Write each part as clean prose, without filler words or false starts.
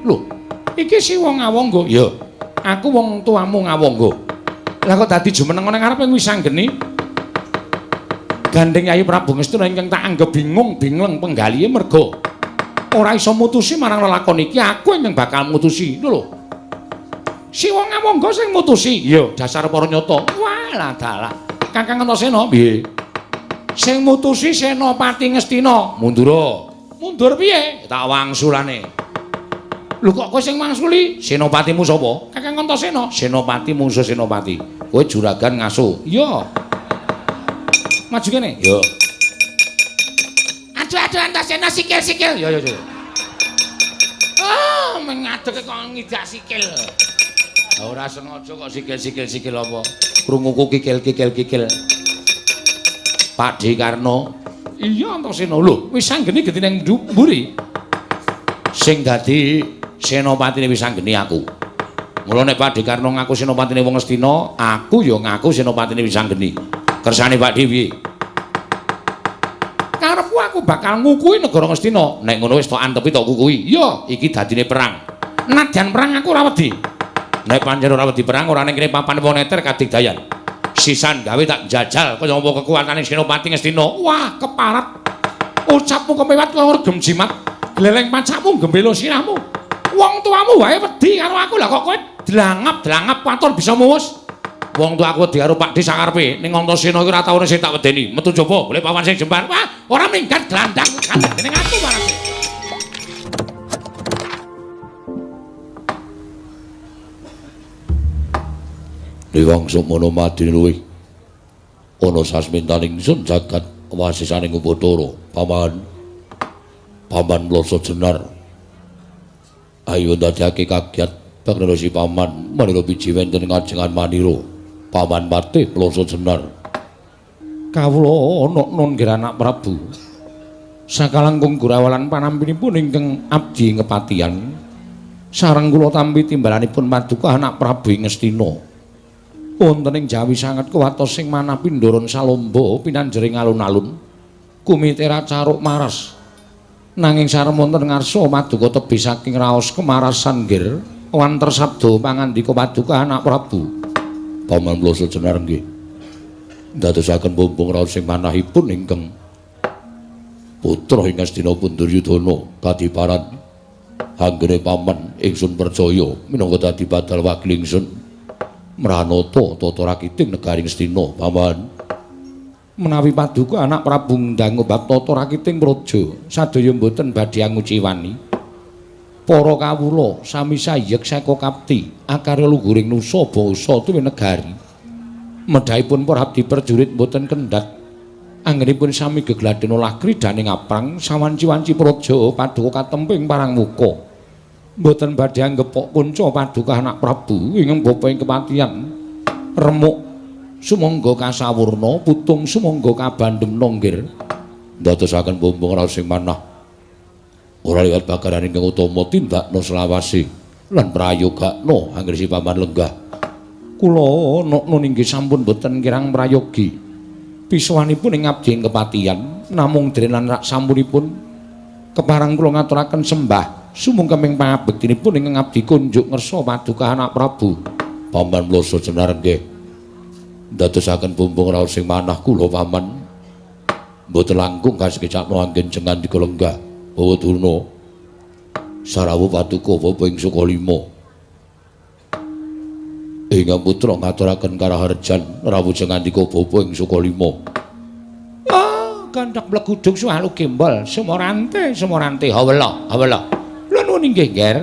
Lho, iki Siwa Ngawangga. Ya, aku wong tuamu Ngawangga. Lah kok dadi jumeneng nang ngarepe Wisanggeni? Gandeng Yayi Prabu Ngastina ingkang tak anggep bingung bingleng penggalihe merga ora iso mutusi marang lelakon iki, aku ingkang bakal mutusi. Lho lho. Siwa Ngawangga sing mutusi. Ya, dasar para nyata. Walah dalah. Kakang Antasena piye? Sing mutusi Senopati Ngastina. Mundura. Mundur piye? Tak wangsulane. Lho kok kowe sing wangsuli? Senopatimu sapa? Kakang Antasena. Senopati mungsuh Senopati. Kowe juragan ngaso. Iya. Maju kene. Iya. Aduh aduh Antasena sikil-sikil. Ya ya ya. Ah, mengadeg kok ngidak sikil. Ora sengaja kok sikil-sikil sikil apa? Krunguku kikil-kikil-kikil. Pak D. Karno. Iya Antasena. Lho, Wisanggeni gedhe nang mburi. Sing dadi senopatine Wisanggeni aku. Mula nek Pak D. Karno ngaku senopatine wong Ngastina, aku ya ngaku senopatine Wisanggeni. Kersane Pak D piye? Karepku aku bakal ngukuhi negara Ngastina. Nek ngono wis tok antepi tok kukuhi. Iya, iki dadine perang. Nadyan perang aku ora wedi. Nek pancen ora wedi perang ora ning kene papan wong neter kadigdayan. Sisan gawe tak jajal kaya apa kekuatane Senopati Ngastina. Wah, keparat. Ucapmu kemewat kaya regem jimat. Gleleng pacakmu gembelo sirahmu. Wong tuamu wae wedi karo aku, lah kok kowe dlangap-dlangap waton bisa muwus. Wong tuaku wedi karo Pak D sakarepe. Ning Antasena iki ora tau sing tak wedeni. Metu jaba golek pawan sing jembar. Wah, ora minggat glandang gandeng dening aku marang. Dewang Sukmana madine luwih ana sasmintaning ingsun jagat wasisaning Upacara. Paman, Paman Mlasa Jenar, ayo ndadekake kagiat baknara si Paman manira biji wonten ngajengan manira. Paman Patih Mlasa Jenar. Kawula ana nun nggih anak Prabu. Sakalangkung gurawalan panampinipun ingkang abdi kepatihan sareng kula tampi timbalanipun paduka anak Prabu Ngastina. Wonten ing Jawi sanget kuwatos sing manah pindharan salomba pinanjering alun-alun kumitera caruk maras. Nanging sarem wonten ngarsa paduka tebih saking raos kemarasan nggir wanter sabda pangandika paduka anak Prabu. Paman Mlasa Jenar nggih ndadosaken bumbung raos sing manahipun ingkang putra ing Ngastina pun Duryudana kadiparan anggene paman ingsun percaya minangka dadi badal wakil ingsun mranata tata rakiting negari Ngastina. Paman, menawi paduka anak Prabu ndang bab tata rakiting praja sadaya mboten badhe anguciwani. Para kawula sami sayek seka kapti akarya luhuring nusa bangsa tuwin negari. Medhahipun para abdi prajurit mboten kendhat anggenipun sami gegladhen olah kridhaning aprang sawanci-wanci praja paduka katemping parang muka. Mboten badhe anggepok kunca paduka anak Prabu ingkang bapa ing kepatihan. Remuk sumangga kasawurna, putung sumangga kabandemna nggir. Ndadosaken bumbung raos sing manah ora liwat bakaran ingkang utama tindakna selawase lan prayogakna anggere si paman lenggah. Kula nokno inggih sampun boten kirang prayogi. Pisuwanipun ing abdi ing kepatihan namung dene lan rak sampunipun kepareng kula ngaturaken sembah sumungkeming pangabektinipun ingkang abdi kunjuk ngersa paduka anak Prabu. Paman Mlasa Jenar nggih ndadosaken bumbung raos sing manah kula paman mboten langkung kasekecakno anggen jengan dika lenggah. Bawa Durna sarawuh paduka bapa ing Sukalima ingkang putra ngaturaken karaharjan rawuh jengandika bapa ing Sukalima. Ah, gandhak mlegudung suwalu gembol sumorante sumorante hawela hawela. Lha nuwun inggih Nger.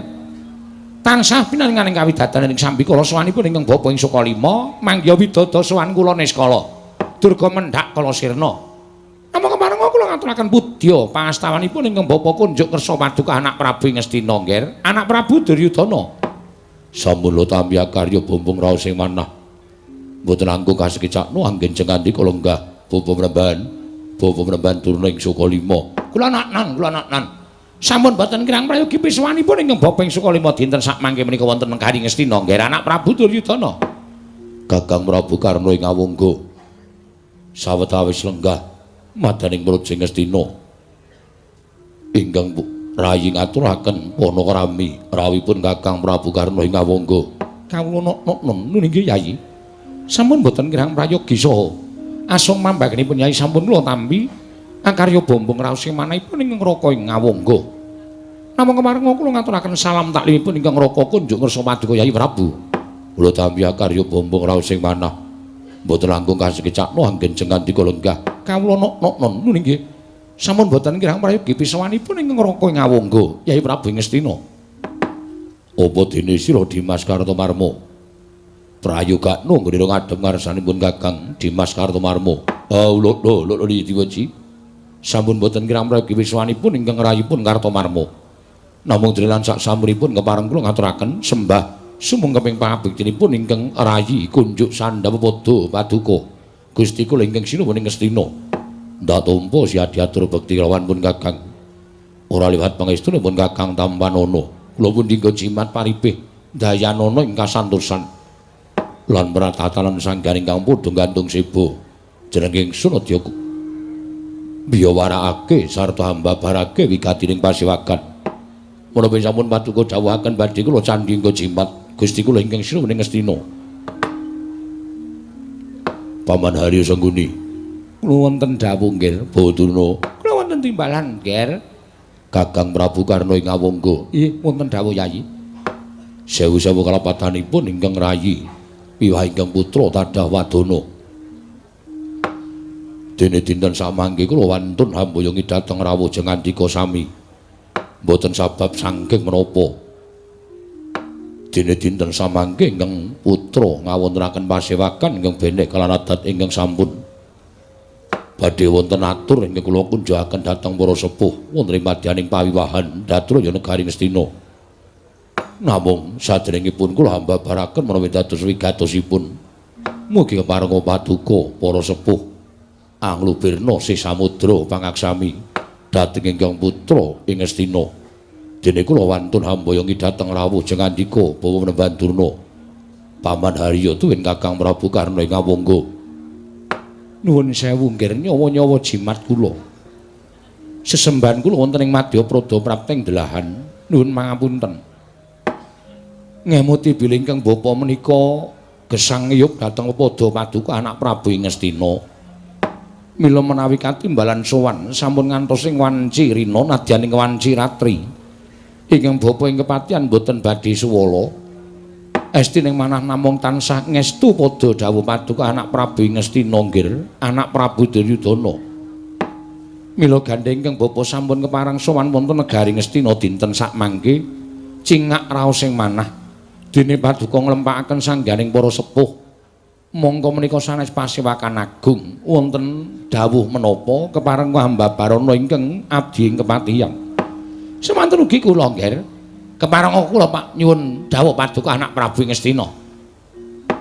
Tansah pinaringaning kawidatan ing sambikala sowanipun ingkang bapa ing Sukalima manggiha widada sowan kula niskala. Durga mendhak kala sirna. Namung keparenga kula ngaturaken pudya pangastawanipun ingkang bapa kunjuk kersa paduka anak Prabu Ngastina Nger, anak Prabu Duryudana. Sampun lo tampi akarya bumbung raos sing manah mboten langkung kasekecakno anggen jengandika lenggah bapa mremban, bapa mremban turna ing Sukalima. Kula naknan, kula naknan. Sampun boten kirang prayogi pisuwanipun ingkang bapa ing Sukalima dinten sakmangke menika wonten negari Ngastina Nger, anak Prabu Duryudana. Kakang Prabu Karna ing Awangga sawetawis lenggah madaning praja Ngastina ingkang Rayi ngaturaken panakrami rawuhipun Kakang Prabu Karna ing Awangga. Kawula nok-nok nggih Yayi. Sampun boten kirang prayogi saha asung mambagipun Yayi sampun kula tampi akarya bombong raos ing manahipun ingkang Raka ing Awangga. Namung kemareng kula ngaturaken salam taklimipun ingkang Raka kunjuk ngersa paduka Yayi Prabu. Kula tampi akarya bombong raos ing manah. Mboten langkung kasekecakno anggen jengandika lenggah. Kawula nok-nok nggih. Sampun boten kirang prayogi pisawanipun ingkang Raka ing Awangga Yayi Prabu ing Ngastina. Apa dene sira Dimas Kartomarma? Prayogakno nggone ngadhep ngarsanipun Kakang Dimas Kartomarma. Ah lho lho lho diweji. Sampun boten kirang prayogi pisawanipun ingkang rayipun Kartomarma. Namung dene lan sak sampunipun kepareng kula ngaturaken sembah sumungkeping pangabektinipun ingkang rayi kunjuk sandhap padha paduka Gusti kula ingkang sinuwun ing Ngastina. Ndak tampa siadiatur bekti lawan pun Kakang. Ora liwat pangestunipun Kakang tampanana. Kula pun dinggo jimat paripih dayanana ing kasantosan lan pratatalan sanggan ingkang padha gantung seba. Jeneng ingsun aja biyawarakake sarta hambabarake wigatining pasewakan. Menawi sampun paduka dawuhaken badhe kula candhi nggo jimat Gusti kula ingkang sinuwun ing Ngastina. Paman Haryo Sangguni, kula wonten dawuh nggih Badurna. Kula wonten timbalan nggih. Kakang Prabu Karna ing Awangga. Nggih wonten dawuh Yayi. Sewu-sewu kalapatanipun ingkang rayi wiwah ingkang putra tadah wadana. Dene dinten samangke kula wantun hamboyongi dhateng rawuh jengandika sami. Mboten sabab saking menapa. Dene dinten samangke ingkang putra ngawontenaken pasewakan ingkang benek kalan adat ingkang sampun badhe wonten atur ingkang kula kunjukaken dhateng para sepuh wonten ing madyaning pawiwahan Datraya negari Ngastina. Namung saderengipun kula hambabaraken menawi dados wigatosipun mugi keparenga paduka para sepuh anglubirna sih samudra pangaksami dhateng ingkang putra ing Ngastina. Dene kula wantun hamboyongi dhateng rawuh jengandika bawa Panembahan Durna. Paman Haryo tuwin Kakang Prabu Karna ing Awangga. Nuwun sewu nggih nyawa-nyawa jimat kula. Sesembahan kula wonten ing madya prada prapteng delahan. Nuwun mangapunten. Ngemuti bilih ingkang bapa menika gesang ngiyup dhateng padha paduka anak Prabu ing Ngastina. Mila menawi katimbalan sowan sampun ngantos ing wanci rina nadyan ing wanci ratri. Ingkang bapa ing kepatihan boten badhe suwala. Esti ning manah namung tansah ngestu padha dawuh paduka anak Prabu ing Ngastina nggih, anak Prabu Duryudana. Mila gandheng ingkang bapa sampun keparang sowan wonten negari Ngastina dinten sakmangke cingak raos ing manah. Dene paduka nglempakaken sangganing para sepuh. Mongko menika sanes pasewakan agung wonten dawuh menapa kepareng hambabarana ingkang abdi ing kepatihan. Semanten ugi kula nggih. Kepareng kula Pak nyuwun dawuh paduka anak Prabu ing Ngastina.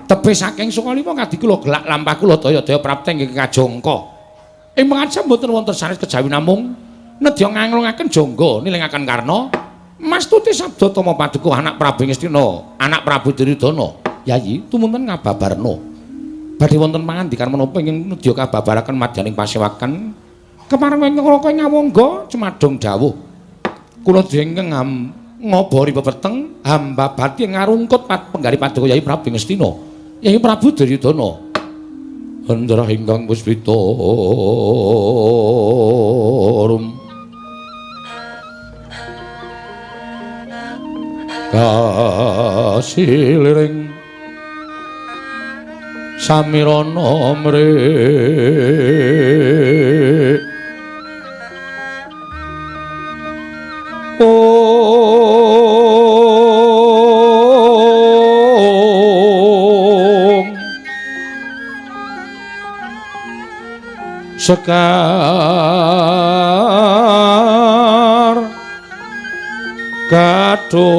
Tebih saking Sukalima kadi kula gelak lampah kula daya-daya prapteng ing kajangka. Ing mangsa mboten wonten sanes kejawi namung nedya nganglungaken jangga nilingaken Karna mastuti sabda tama paduka anak Prabu ing Ngastina, anak Prabu Duryudana. Yayi tumunten ngababarna. Badhe wonten pangandikan menapa ingkang nedya kababaraken madyaning pasewakan kepareng ing Raka ing Awangga cemadhong dawuh. Kula ingkang ngobori pepeteng hamba bati ngarungkut penggari paduka Yayi Prabu Ngastina, Yayi Prabu Duryudana. Hendra ingkang puspita rum kasiliring samirana mrik ong sekar kadung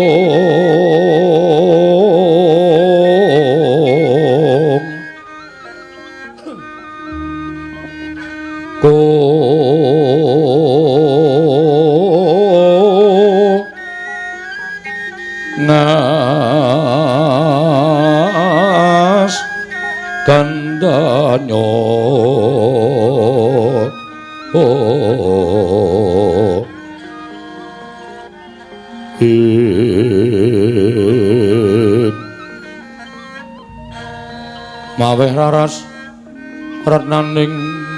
ko nas kandanyo oh. Maweh raras retnaning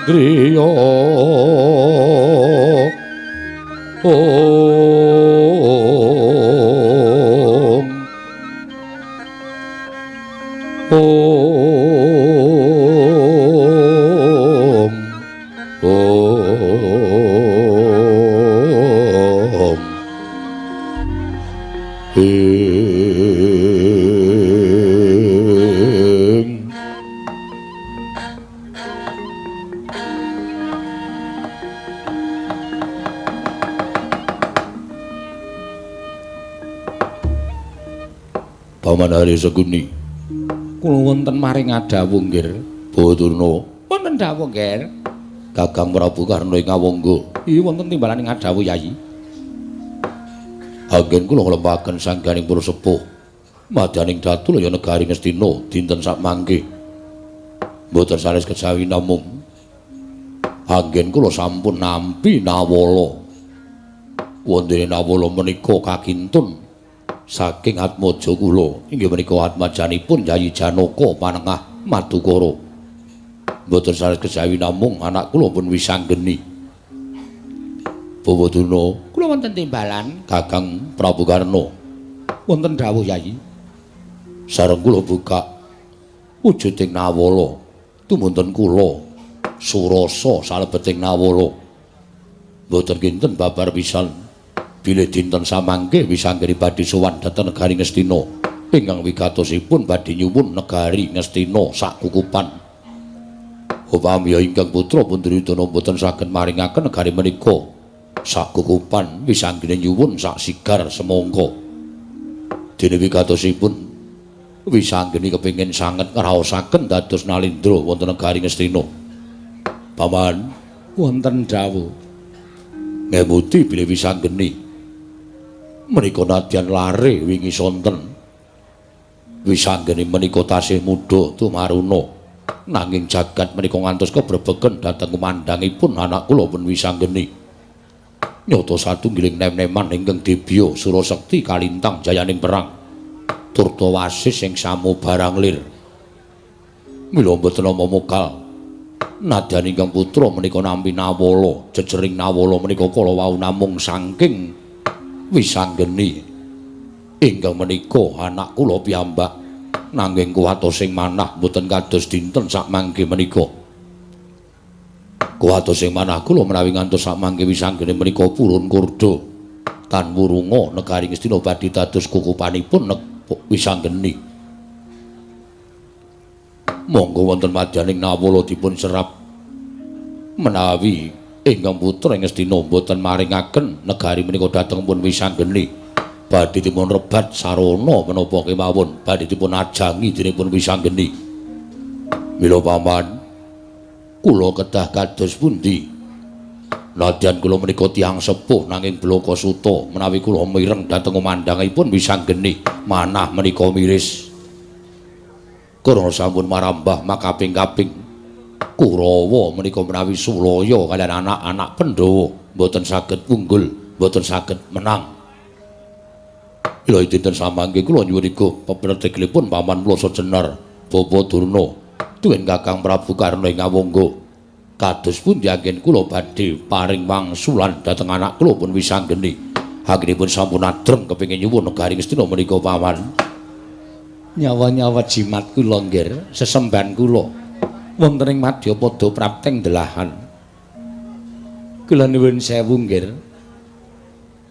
griya. Om Om Om Ing. Paman Hari Seguni, kula wonten maring adhawuh nggih. Bawa Wonten dawuh nggih. Kakang Prabu Karna ing Awangga. Iya wonten timbalan ing adhawuh Yayi. Anggen kula nglempaken sangganing para sepuh madyaning datu laya negari Ngastina dinten sakmangke. Mboten sanes kejawi namung anggen kula sampun nampi nawala. Wontene nawala menika kakintun saking atmaja kula, inggih menika atmajanipun Yayi Janaka Panengah Madukara. Mboten sanes kejawi namung anak kula pun wisanggeni. Bawa Durna, kula wonten timbalan Kakang Prabu Karna. Wonten dawuh Yayi. Sareng kula buka wujuding nawala tumunten kula surasa salebeting nawala. Mboten kinten babar pisan bilih dinten samangke wisanggeni badhe sowan dhateng negari Ngastina ingkang wigatosipun badhe nyuwun negari Ngastina sakukupan. Upami ingkang putra pun Duryudana mboten saged maringaken negari menika sakukupan, wisanggeni nyuwun sak sigar semangka. Dene wigatosipun wisanggeni kepengin sanget ngraosaken dados nalindra wonten negari Ngastina. Paman, wonten dawuh. Ngemuti bilih wisanggeni menika nadyan lare wingi sonten wisanggeni menika tasih muda tumaruna, nanging jagat menika ngantos kebrebegen dhateng kumandhangipun anak kula pun wisanggeni. Nyata satunggiling nem-neman ingkang dibya Surasekti kalintang jayaning perang turta wasis ing samo barang lir. Mila mboten nampa mokal nadyan ingkang putra menika nampi nawala, jejering nawala menika kala wau namung saking wisanggeni ingkang menika anak kula piyambak, nanging kuwatos sing manah mboten kados dinten sakmangke menika. Kuwatos sing manah kula menawi ngantos sakmangke wisanggeni menika purun kurda tan wurunga negari Ngastina badhe dados kukupanipun wisanggeni. Monggo wonten madyaning nawala dipun serap menawi ingkang putra Ngastina mboten maringaken negari menika dhateng pun wisanggeni, badhe dipun rebat sarana menapa kemawon badhe dipun ajangi dening pun wisanggeni. Mila paman, kula kedah kados pundi? Nadyan kula menika tiyang sepuh nanging blaka suta, menawi kula mireng dhateng kumandhangipun wisanggeni manah menika miris. Karana sampun marambah makaping-kaping Kurawa menika menawi sulaya kaliyan anak-anak Pandhawa mboten saged unggul, mboten saged menang. Ila dinten samangke kula nyuwun iga pepretegelipun Paman Mlasa Jenar Bapa Durna tuwin Kakang Prabu Karna ing Awangga. Kados pundi anggen kula badhe paring wangsulan dhateng anak kula pun wisanggeni. Anggenipun sampun adreng kepengin nyuwun negari Ngastina menika Paman. Nyawa-nyawa jimat kula nggih, sesembahan kula wonten ing madyapada prapteng delahan. Kula nuwun sewu nggih,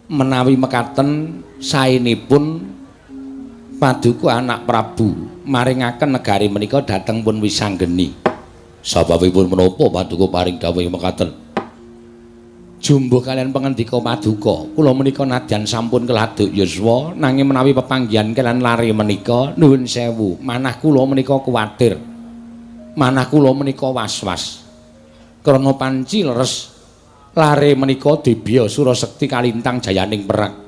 menawi mekaten saenipun paduka anak Prabu maringaken negari menika dhateng pun wisanggeni. Sababipun menapa paduka paring dawuh mekaten? Jumbuh kalian pangendika paduka, kula menika nadyan sampun keladuk yuswa, nanging menawi pepanggihan kalian lare menika nuwun sewu, manah kula menika kuwatir. Manah kula menika was-was. Krana panci leres lare menika dibya Surasekti kalintang jayaning perang.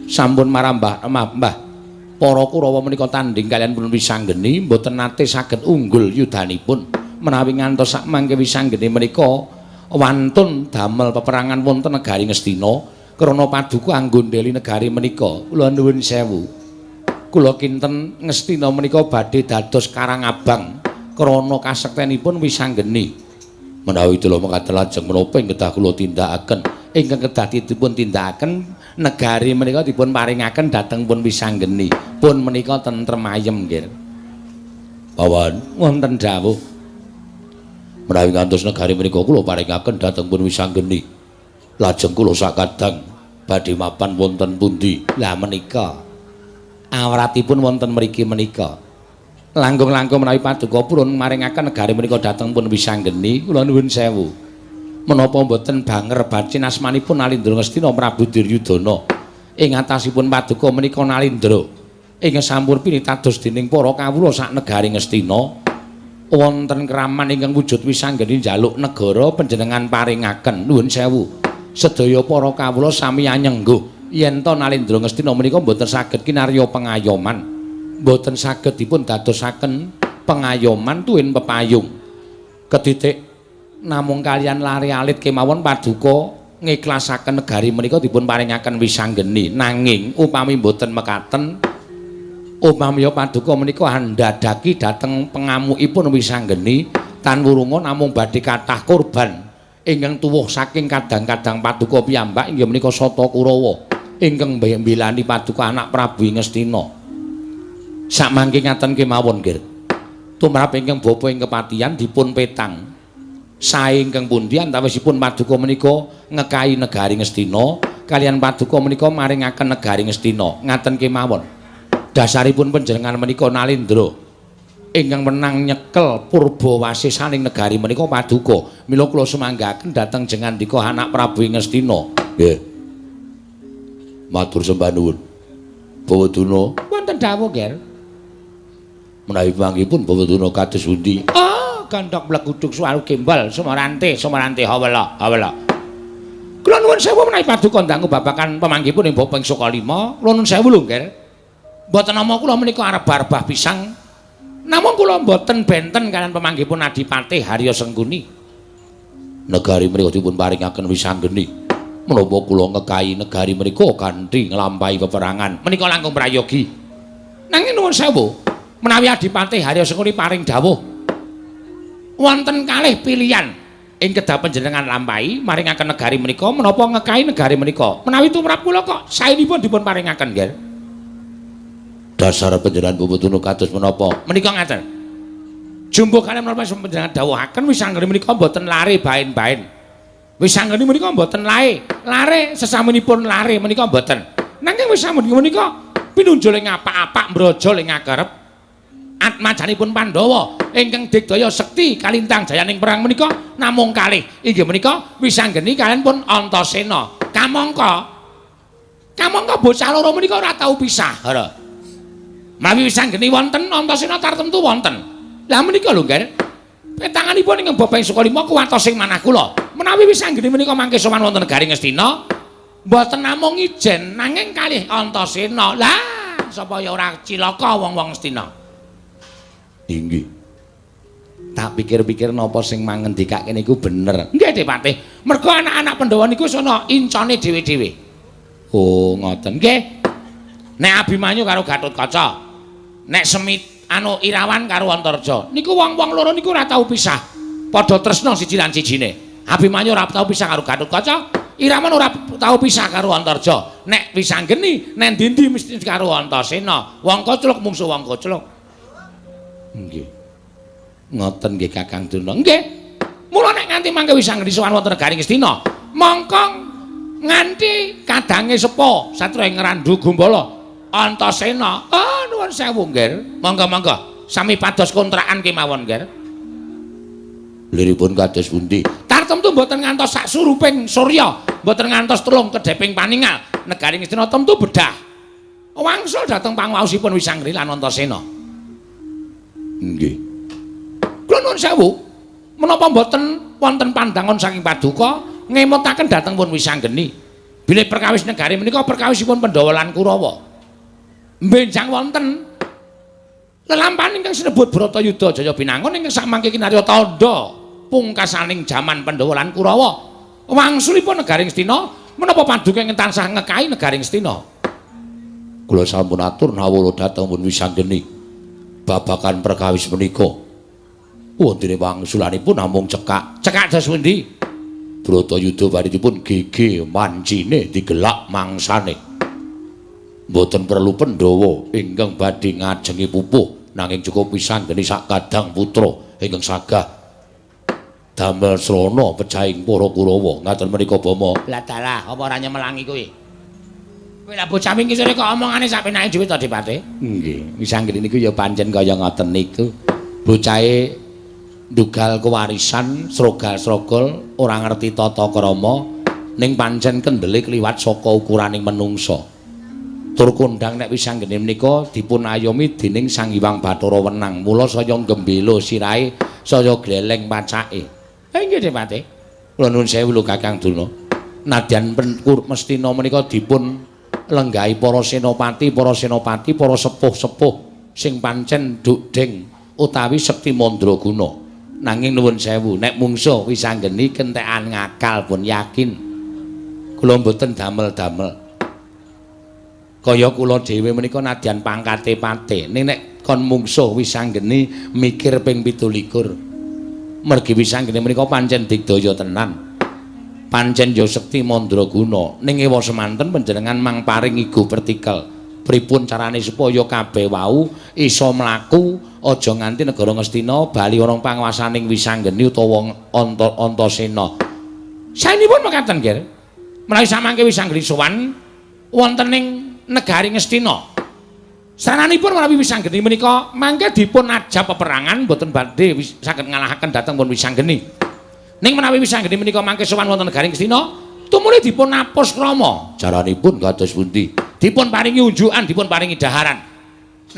Sampun marambah mbah para Kurawa menika tandhing kalian pun wisanggeni mboten nate saged unggul yudanipun. Menawi ngantos sakmangke wisanggeni menika wantun damel peperangan wonten negari Ngastina, Krana paduka anggondheli negari menika. Kula nuwun sewu. Kula kinten Ngastina menika badhe dados Karang Abang krana kasektenipun Wisanggeni. Menawi dela mekaten lajeng menapa ing kedah kula tindakaken? Ingkang kedah dipun tindakaken negari menika dipun paringaken dhateng pun Wisanggeni. Pun menika tentrem ayem nggih. Pawan wonten dawuh. Menawi ngantos negari menika kula paringaken dhateng pun Wisanggeni. Lajeng kula sakadang badhe mapan wonten pundi? Lah menika awratipun wonten mriki menika. Langkung-langkung menawi paduka purun maringaken negari menika dhateng pun Wisanggeni, kula nuwun sewu. Menapa mboten banger bacin asmanipun Nalindra Ngastina Prabu Duryudana. Ing atasipun paduka menika Nalindra ingkang sampun pinitados dening para kawula sak negari Ngastina. Wonten kraman ingkang wujud Wisanggeni njaluk negara panjenengan paringaken. Nuwun sewu. Sedaya para kawula sami anyengguh yen to Nalindra Ngastina menika mboten saged kinarya pengayoman. Mboten saged dipun dadosaken pengayoman tuwin pepayung. Ketitik namung kalian lare alit kemawon paduka ngiklasaken negari menika dipun paringaken Wisanggeni. Nanging upami mboten mekaten, upami paduka menika andhadhaki dhateng pengamukipun Wisanggeni tan wurunga namung badhe kathah korban ingkang tuwuh saking kadang-kadang paduka piyambak inggih menika Sata Kurawa ingkang mbelani paduka anak Prabu Ngastina. Samangke ngaten kemawon nggih. Tumrap ingkang bapa ing kepatihan dipun petang. Sae ingkang pundi antawisipun paduka menika ngekahi negari Ngastina kalian paduka menika maringaken negari Ngastina. Ngaten kemawon. Dasaripun panjenengan menika Nalindra ingkang menang nyekel purba wasisaning negari menika paduka. Mila kula sumanggaken dhateng jengandika anak Prabu Ngastina. Nggih. Matur sembah nuwun. Bawaduna wonten dawuh nggih. Menawi panggihipun Bawaduna kados pundi? Oh, gandhok mleguduk suwaru gembal sumarante sumarante hawala hawala. Kula nuwun sewu menawi paduka ndangu babagan pemanggihipun ing bapa ing Sukalima. Kula nuwun sewu lho nggih. Mboten nama kula menika arep-arbah pisang. Namung kula mboten benten kalian pemanggihipun Adipati Harya Sengkuni. Negari menika dipun paringaken Wisanggeni. Menapa kula ngekahi negari menika kanthi nglampahi peperangan? Menika langkung prayogi. Nanging nuwun sewu, menawi Adipati Harya Sengkuni paring dawuh wonten kalih pilihan ing kedah panjenengan lampahi maringaken negari menika menapa ngekahi negari menika. Menawi tumrap kula kok saenipun dipun paringaken nggih. Dasar panjenengan Bawaduna kados menapa? Menika ngaten. Jumbo kalian menapa panjenengan dawuhaken Wisanggeni menika mboten lare baen-baen. Wisanggeni menika mboten lae, lare sesamunipun lare menika mboten. Nanging Wisanggeni menika pinunjul ing apak-apak mbrojol ing akerep. Atmajanipun Pandhawa ingkang digdaya sekti kalintang jayaning perang menika namung kalih. Inggih menika Wisanggeni kalian pun Antasena. Kamangka kamangka bocah loro menika ora tau pisah. Hara. Mawi Wisanggeni wonten Antasena tartemtu wonten. Lah menika lho nggih. Petanganipun ingkang bapa ing Sukalima kuwatos ing manah kula. Menawi Wisanggeni menika mangke sowan wonten negari Ngastina, mboten namung ijen nanging kalih Antasena. Lah sapa ya ora cilaka wong-wong Ngastina. Inggih. Tak pikir-pikir napa sing mangendikake niku bener. Nggih, Dipati. Mergo anak-anak Pandhawa niku sono incane dhewe-dhewe. Oh, ngoten. Nggih. Nek Abimanyu karo Gatotkaca, nek Semit anu Irawan karo Antarja, niku wong-wong loro niku ora tau pisah. Padha tresna siji lan sijine. Abimanyu ora tau pisah karo Gatotkaca, Irawan ora tau pisah karo Antarja. Nek Wisanggeni nek ndi-ndi mesti karo Antasena. Wong kocluk mungsuh wong kocluk. Nggih. Ngoten nggih Kakang Durna. Nggih. Mula nek nganti mangke Wisanggeni sowan wonten negari Ngastina, mongko nganti kadange sepo satria Ngrandu Gumbala Antasena. Oh, nuwun sewu nggih. Monggo-monggo sami pados kontrakan kemawon nggih. Liripun kados pundi? Tartemtu mboten ngantos sak suruping surya, mboten ngantos telung kedheping paningal. Negari Ngastina temtu bedah. Wangsul dhateng pangwaosipun Wisanggeni lan Antasena. Nggih. Kula nuwun sewu, menapa mboten wonten pandangan saking paduka ngemutaken dhateng pun Wisanggeni. Bilih perkawis negari menika perkawisipun Pandhawa lan Kurawa. Benjang wonten lelampahan ingkang sinebut Bratayuda Jaya Binangun ingkang samangke kinarya tandha pungkasaning jaman Pandhawa lan Kurawa. Wangsulipun negari Ngastina Menapa paduka ingkang tansah ngekahi negari Ngastina? Kula sampun atur nawala dhateng pun Wisanggeni babagan perkawis menika. Wontene wangsulanipun namung cekak. Cekak dos pundi? Bratayuda baritipun gege mancine digelak mangsane. Mboten perlu Pandhawa ingkang badhe ngajengi pupuh, nanging cukup Wisanggeni sakadang putra ingkang sagah damel srana pecahing para Kurawa. Ngaten menika Bama. Lah dalah, apa ora nyemelangi kuwi? Kowe lah bocah wingi sore kok omongane sak penake dhewe to, Dipate? Nggih, Wisanggeni niku ya pancen kaya ngoten niku. Bocahe ndugal kewarisan, srogal-srogol, ora ngerti tata krama, ning pancen kendele kliwat saka ukuraning menungsa. Tur kondhang nek Wisanggeni menika dipun ayomi dening Sang Hyang Bathara Wenang. Mula saya gembela sirahe, saya gleleng pacake. Nggih, Dipate. Kula nuwun sewu lho Kakang Durna. Nadyan Mestina menika dipun lenggahi para senopati, para senopati, para sepuh-sepuh sing pancen dukdeng utawi sekti mandraguna. Nanging nuwun sewu, nek mungsuh Wisanggeni kentekan ngakal pun yakin. Kula mboten damel-damel. Kaya kula dhewe menika nadyan pangkate pate, ning nek kon mungsuh Wisanggeni mikir ping 27. Mergi Wisanggeni menika pancen digdaya tenan. Pancen ya sekti mandraguna. Ning ewa semanten panjenengan mang paring igo pertikel. Pripun carane supaya kabeh wau iso mlaku aja nganti negara Ngastina bali ana panguwasaning Wisanggeni utawa Antasena. Saenipun mekaten, Ger. Menawi samangke Wisanggeni sowan wonten ing negari Ngastina. Saranipun menawi Wisanggeni menika mangke dipun ajab peperangan mboten badhe saged ngalahaken dhateng pun Wisanggeni. Ning menawi Wisanggeni menika mangke sowan wonten negari Ngastina, tumuli dipun apus krama. Caranipun kados pundi? Dipun paringi unjukan, dipun paringi daharan.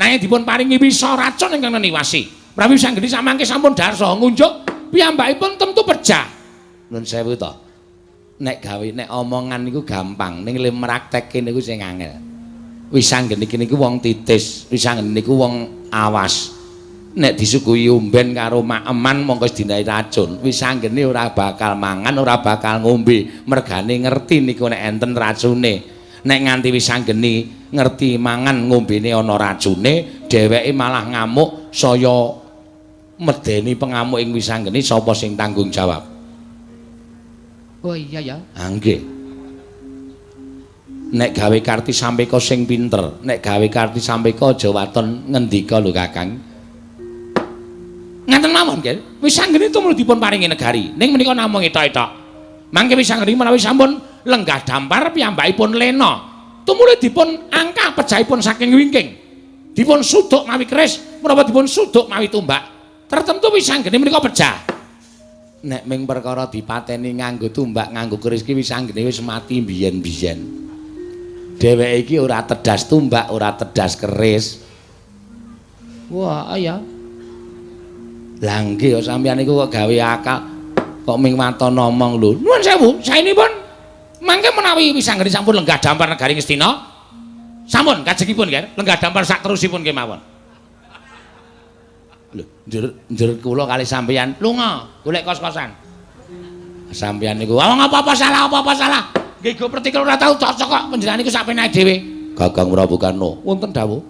Nanging dipun paringi wisa racun ingkang neniwasi. Menawi Wisanggeni samangke sampun dhahar saha ngunjuk, piyambakipun tentu pejah. Nuwun sewu to. Nek gawe nek omongan niku gampang, ning le mraktekke niku sing angel. Wisanggeni niku wong titis, Wisanggeni niku wong awas. Nek disuguhi umben karo maeman mongko dinahi racun. Wisanggeni ora bakal mangan, ora bakal ngombe, mergane ngerti niku nek enten racune. Nek nganti Wisanggeni ngerti mangan ngombene ana racune, dheweke malah ngamuk, saya medeni pengamuk ing Wisanggeni sapa sing tanggung jawab? Oh iya ya. Ha nggih. Nek gawe karti sampeka sing pinter, nek gawe karti sampeka aja waton ngendika lho Kakang. Ngaten mawon, Ger. Wisanggeni tumrap dipun paringi negari. Ning menika namung etok-etok. Mangke Wisanggeni menawi sampun lenggah dampar piyambakipun lena, tumuli dipun angkah pejahipun saking wingking. Dipun suduk mawi keris, menapa dipun suduk mawi tumbak. Tertentu Wisanggeni menika pejah. Nek ming perkara dipateni nganggo tumbak, nganggo keris ki Wisanggeni wis mati biyen-biyen. Dheweke iki ora tedas tumbak, ora tedas keris. Wah, iya. Lah nggih sampeyan niku kok gawe akal kok ming waton ngomong lho. Nuwun sewu, saenipun mangke menawi Wisanggeni sampun lenggah dampar negari Ngastina, sampun kajengipun, Ger, lenggah dampar sak terusipun kemawon. Lho, njur kula kali sampeyan lunga golek kos-kosan. Sampeyan niku wong apa-apa salah, apa-apa salah. Nggih go pertikel ora tau cocok kok panjenengan niku sak penake dhewe. Kakang Prabu Karna, wonten dawuh.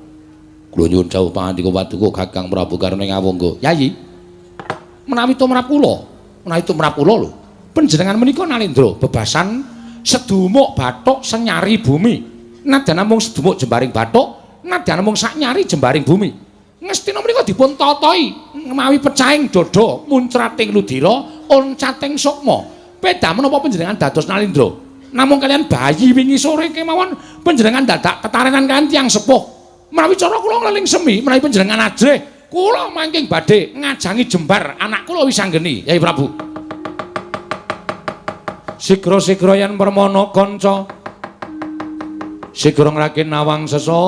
Kula nyuwun dawuh pangandika paduka Kakang Prabu Karna ing awangga. Yayi, menawi tumrap kula, menawi tumrap kula lho, panjenengan menika nalendra bebasan sedumuk bathuk senyari bumi. Nadyan namung sedumuk jembaring bathuk, nadyan namung sak nyari jembaring bumi. Ngastina menika dipun tatahi mawi pecahing dada, muncrating ludira, oncating sukma. Peda menapa panjenengan dados nalendra? Namung kalian bayi wingi sore kemawon panjenengan dadak tetarenan kalian tiyang sepuh. Menawi cara kula ngleling semi, menawi panjenengan ajrih, kula mangking badhe ngajangi jembar anak kula Wisanggeni, Yai Prabu. Sigra-sigra yen permana kanca, sigra ngrakin nawang sesangka.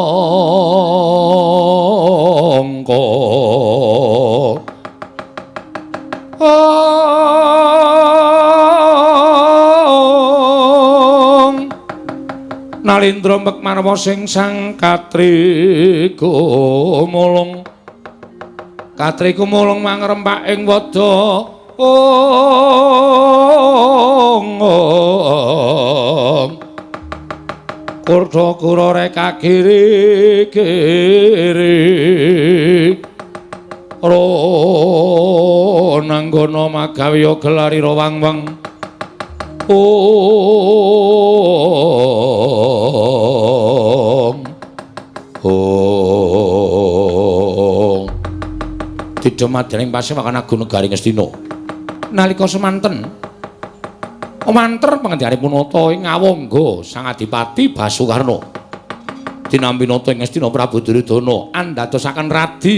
Nalindra mek marwa sing sang katriku mulung, katriku mulung mangrempak ing wada. Kurda kura reka kiri kiri ro nanggono magawiya gelarira wang-wang ong ong didemadaning pasewakan agung negari Ngastina nalika semanten manter pangendikaipun nata ing Ngawangga Sang Adipati Basukarna tinampi nata ing Ngastina Prabu Duryudana andadosaken radi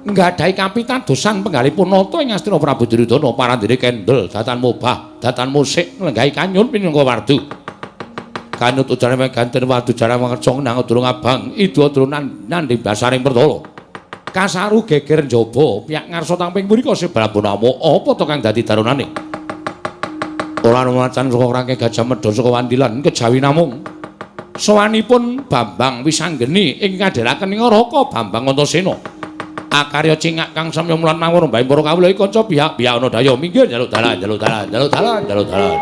nggadahi kapitadosan penggalipun nata ing Ngastina Prabu Duryudana parandene kendel datan mobah datan musik nglenggahi kanyun pinangka wardu kanyut ujane meganten wardu jaran mangerca nang durung abang idu durung nandhing basaring pertala kasaru geger njaba piyak ngarsa tamping mrika sebrabuna apa to kang dadi darunane ora macan saka rangke Gajah Mada saka Wandilan kejawi namung sowanipun Bambang Wisanggeni ing ngadhelaken ing Raka Bambang Antasena akarya cingak kang samya mulan mawon mbahe para kawula iki kanca pihak-pihak ana daya minggir njaluk dalan njaluk dalan njaluk dalan njaluk dalan.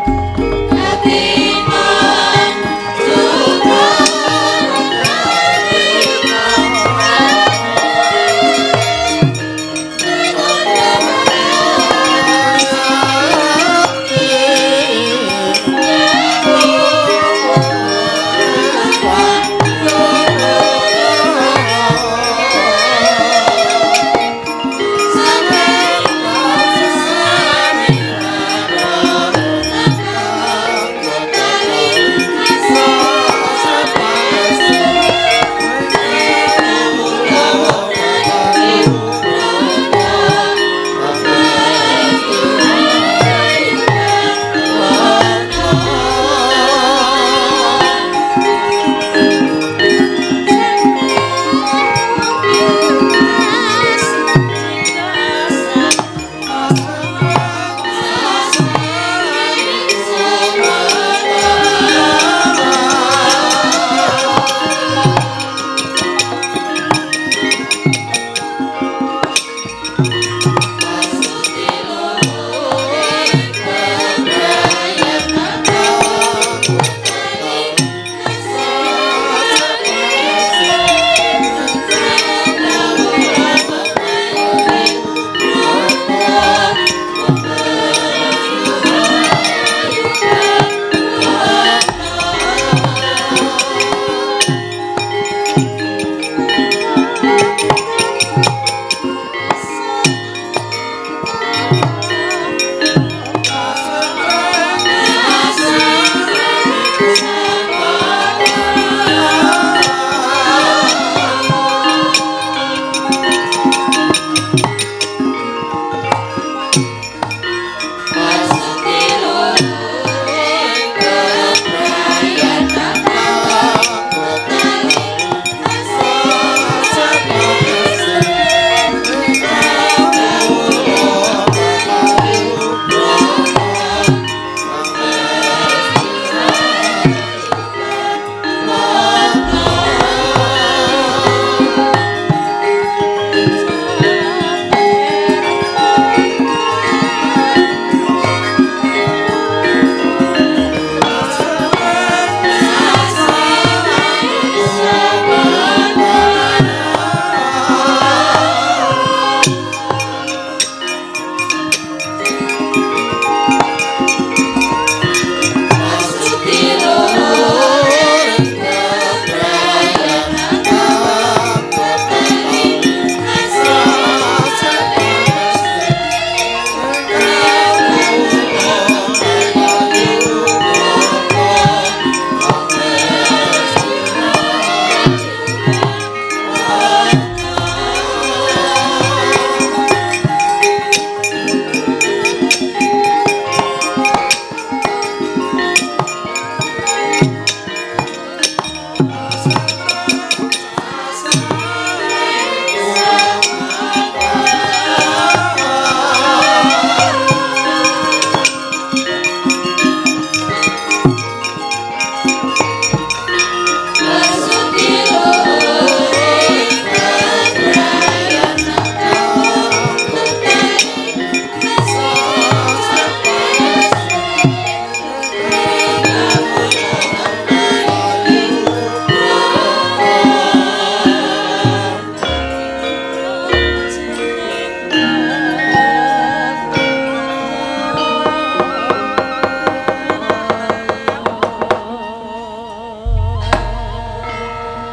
Sampai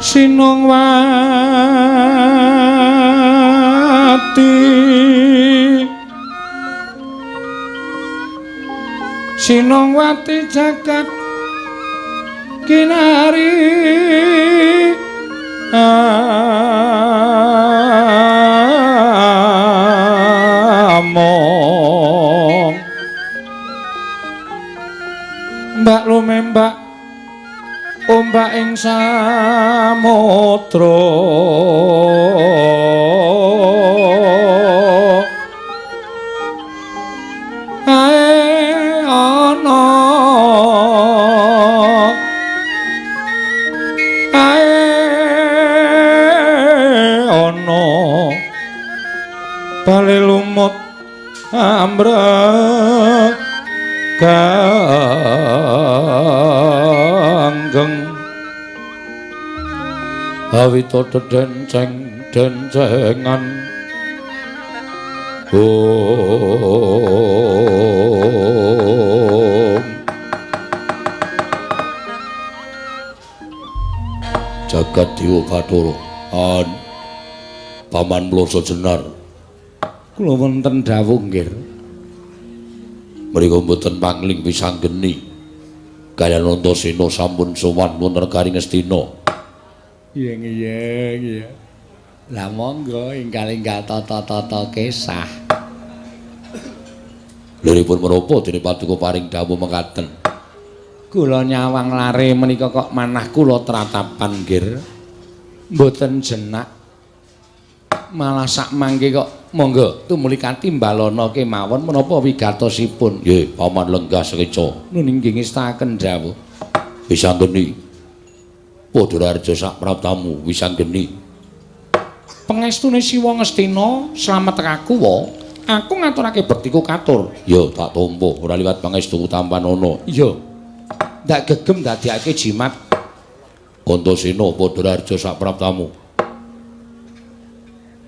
Sinongwati Sinongwati jagat kinari among mbak lumembak ombak ing samudra ae ana ae ana bale lumut ambrek ganggeng awita dedenceng dencengan om jagat dewa Bathara an paman Mloso Jenar kula wonten dawuh nggih mriku mboten pangling wisanggeni kaliyan Antasena sampun sowan wonten negari Ngastina. Iya iya iya. Lah monggo ingkang tata-tata kesah. Liripun menapa dene paduka paring dawuh mekaten? Kula nyawang lare menika kok manah kula tratapan nggih. Mboten jenak. Malah sak mangke kok monggo tumuli katimbalana kemawon menapa wigatosipun. Nggih, paman lenggah sekeca. Nun inggih ngestaken dawuh. Wisanggeni. Padha raja sak praptamu wisanggeni. Pengestune Siwa Ngastina slamet aku wa. Aku ngaturake bektiku katur. Ya tak tampa ora liwat pangestuku tampanana. Iya. Ndak gegem dadekake jimat. Antasena padha raja sak praptamu.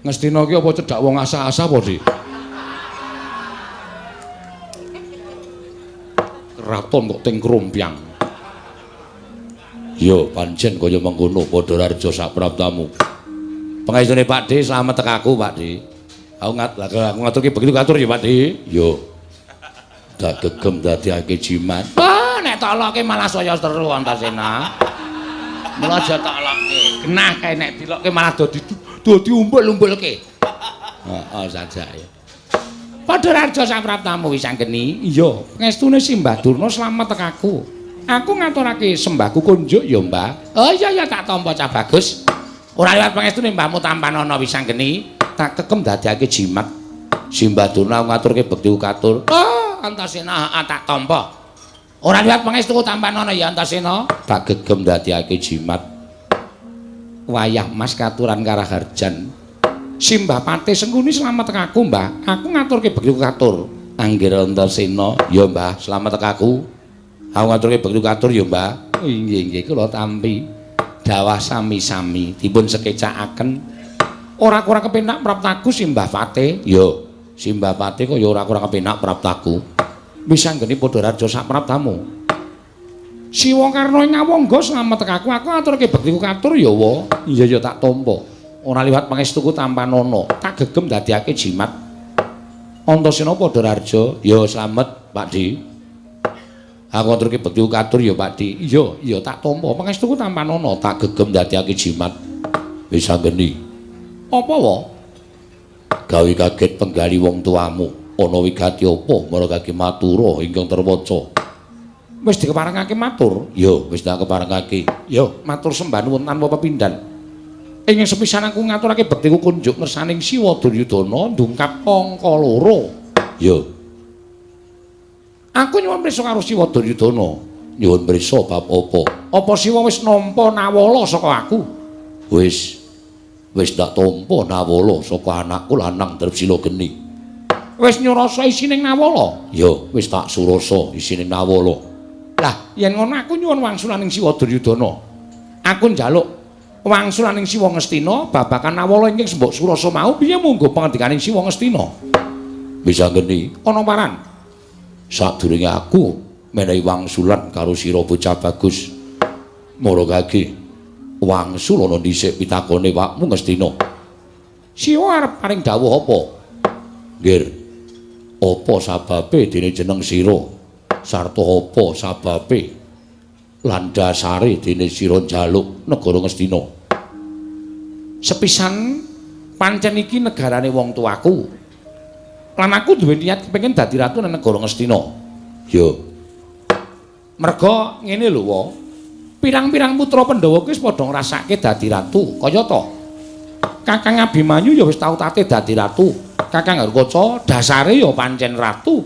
Ngastina ki apa cedhak wong asah-asah apa, Dik? Kraton kok ting krombyang. Ya pancen kaya mengkono padha raja sak praptamu. Pengestune Pak D slamet tekaku Pak D. Aku ngaturke begitu katur ya Pak D. Ya. Tak gegem dadekake jimat. Wah, nek tak lokke malah saya seru Antasena. Mula aja tak lokke. Genah kae nek dilokke malah dadi umbul-umbulke. Heeh, saja ya. Padha raja sak praptamu wisanggeni. Iya, pengestune Simbah Durna slamet tekaku. Aku ngaturake sembahku kunjuk ya, Mbah. Oh iya ya tak tampa cah bagus. Ora liwat pengestune mbahmu tampanana wisanggeni, tak kekem dadekake jimat. Simbah Durna ngaturke bektiku katur. Oh, Antasena tak tampa. Ora liwat pangestuku tampanana ya Antasena. Tak gegem dadekake jimat. Wayah Mas katuran karaharjan. Simbah Patih Sengkuni slamet tekaku, Mbah. Aku ngaturke bektiku katur. Anggir Antasena, ya Mbah, slamet tekaku. Aku ngaturke bektiku katur ya, Mbah. Inggih inggih kula tampi. Dawah sami-sami dipun sekecakaken. Ora kurang kepenak praptaku Simbah Patih. Ya, Simbah Patih kok ya ora kurang kepenak praptaku. Wisanggeni padha raja sak praptamu. Siwa Karna ing Awangga slamet tekaku, aku ngaturke bektiku katur ya wa. Iya ya tak tampa. Ora liwat pangestuku tampanana, tak gegem dadekake jimat. Antasena padha raja, ya slamet Pak D. Aku ngaturke bektiku katur ya Pak D. Iya, iya tak tampa pangestuku tampanana, tak gegem dadekake jimat. Wisanggeni. Apa wa? Gawe kaget penggali wong tuamu. Ana wigati apa marang matura ingkang terwaca? Wis dikeparengake matur? Ya, wis tak keparengake. Ya, matur sembah nuwun tanpa pepindhan. Ing sepisan aku ngaturake bektiku kunjuk ngersaning Siwa Duryudana ndungkap angka loro. Ya. Aku nyuwun prisa karo Siwa Duryudana. Nyuwun prisa bab apa? Apa Siwa wis nampa nawala saka aku? Wis. Wis tak tampa nawala saka anakku lanang Trepsila Geni. Wis nyurasa isining nawala? Ya, wis tak surasa isining nawala. Lah, yen ngono aku nyuwun wangsulaning Siwa Duryudana. Aku njaluk wangsulaning Siwa Ngastina babagan nawala ingkang sembok surasa mau piye munggo pangandikaning Siwa Ngastina? Wisanggeni ana paran. Sadurunge aku menehi wangsulan karo sira bocah bagus. Maragake Wangsul ana dhisik pitakone wakmu Ngastina. Sira arep paring dawuh apa? Nggir. Apa sababe dene jeneng sira? Sarta apa sababe lan dasare dene sira njaluk negara Ngastina? Sepisan pancen iki negarane wong tuaku. Lan aku duwe niat kepengin dadi ratu nang negara Ngastina. Ya. Merga ngene lho, wa. Pirang-pirang putra Pandhawa kuwi wis padha ngrasake dadi ratu, kaya to. Kakang Abimanyu ya wis tau tate dadi ratu. Kakang Harkaca dasare ya pancen ratu.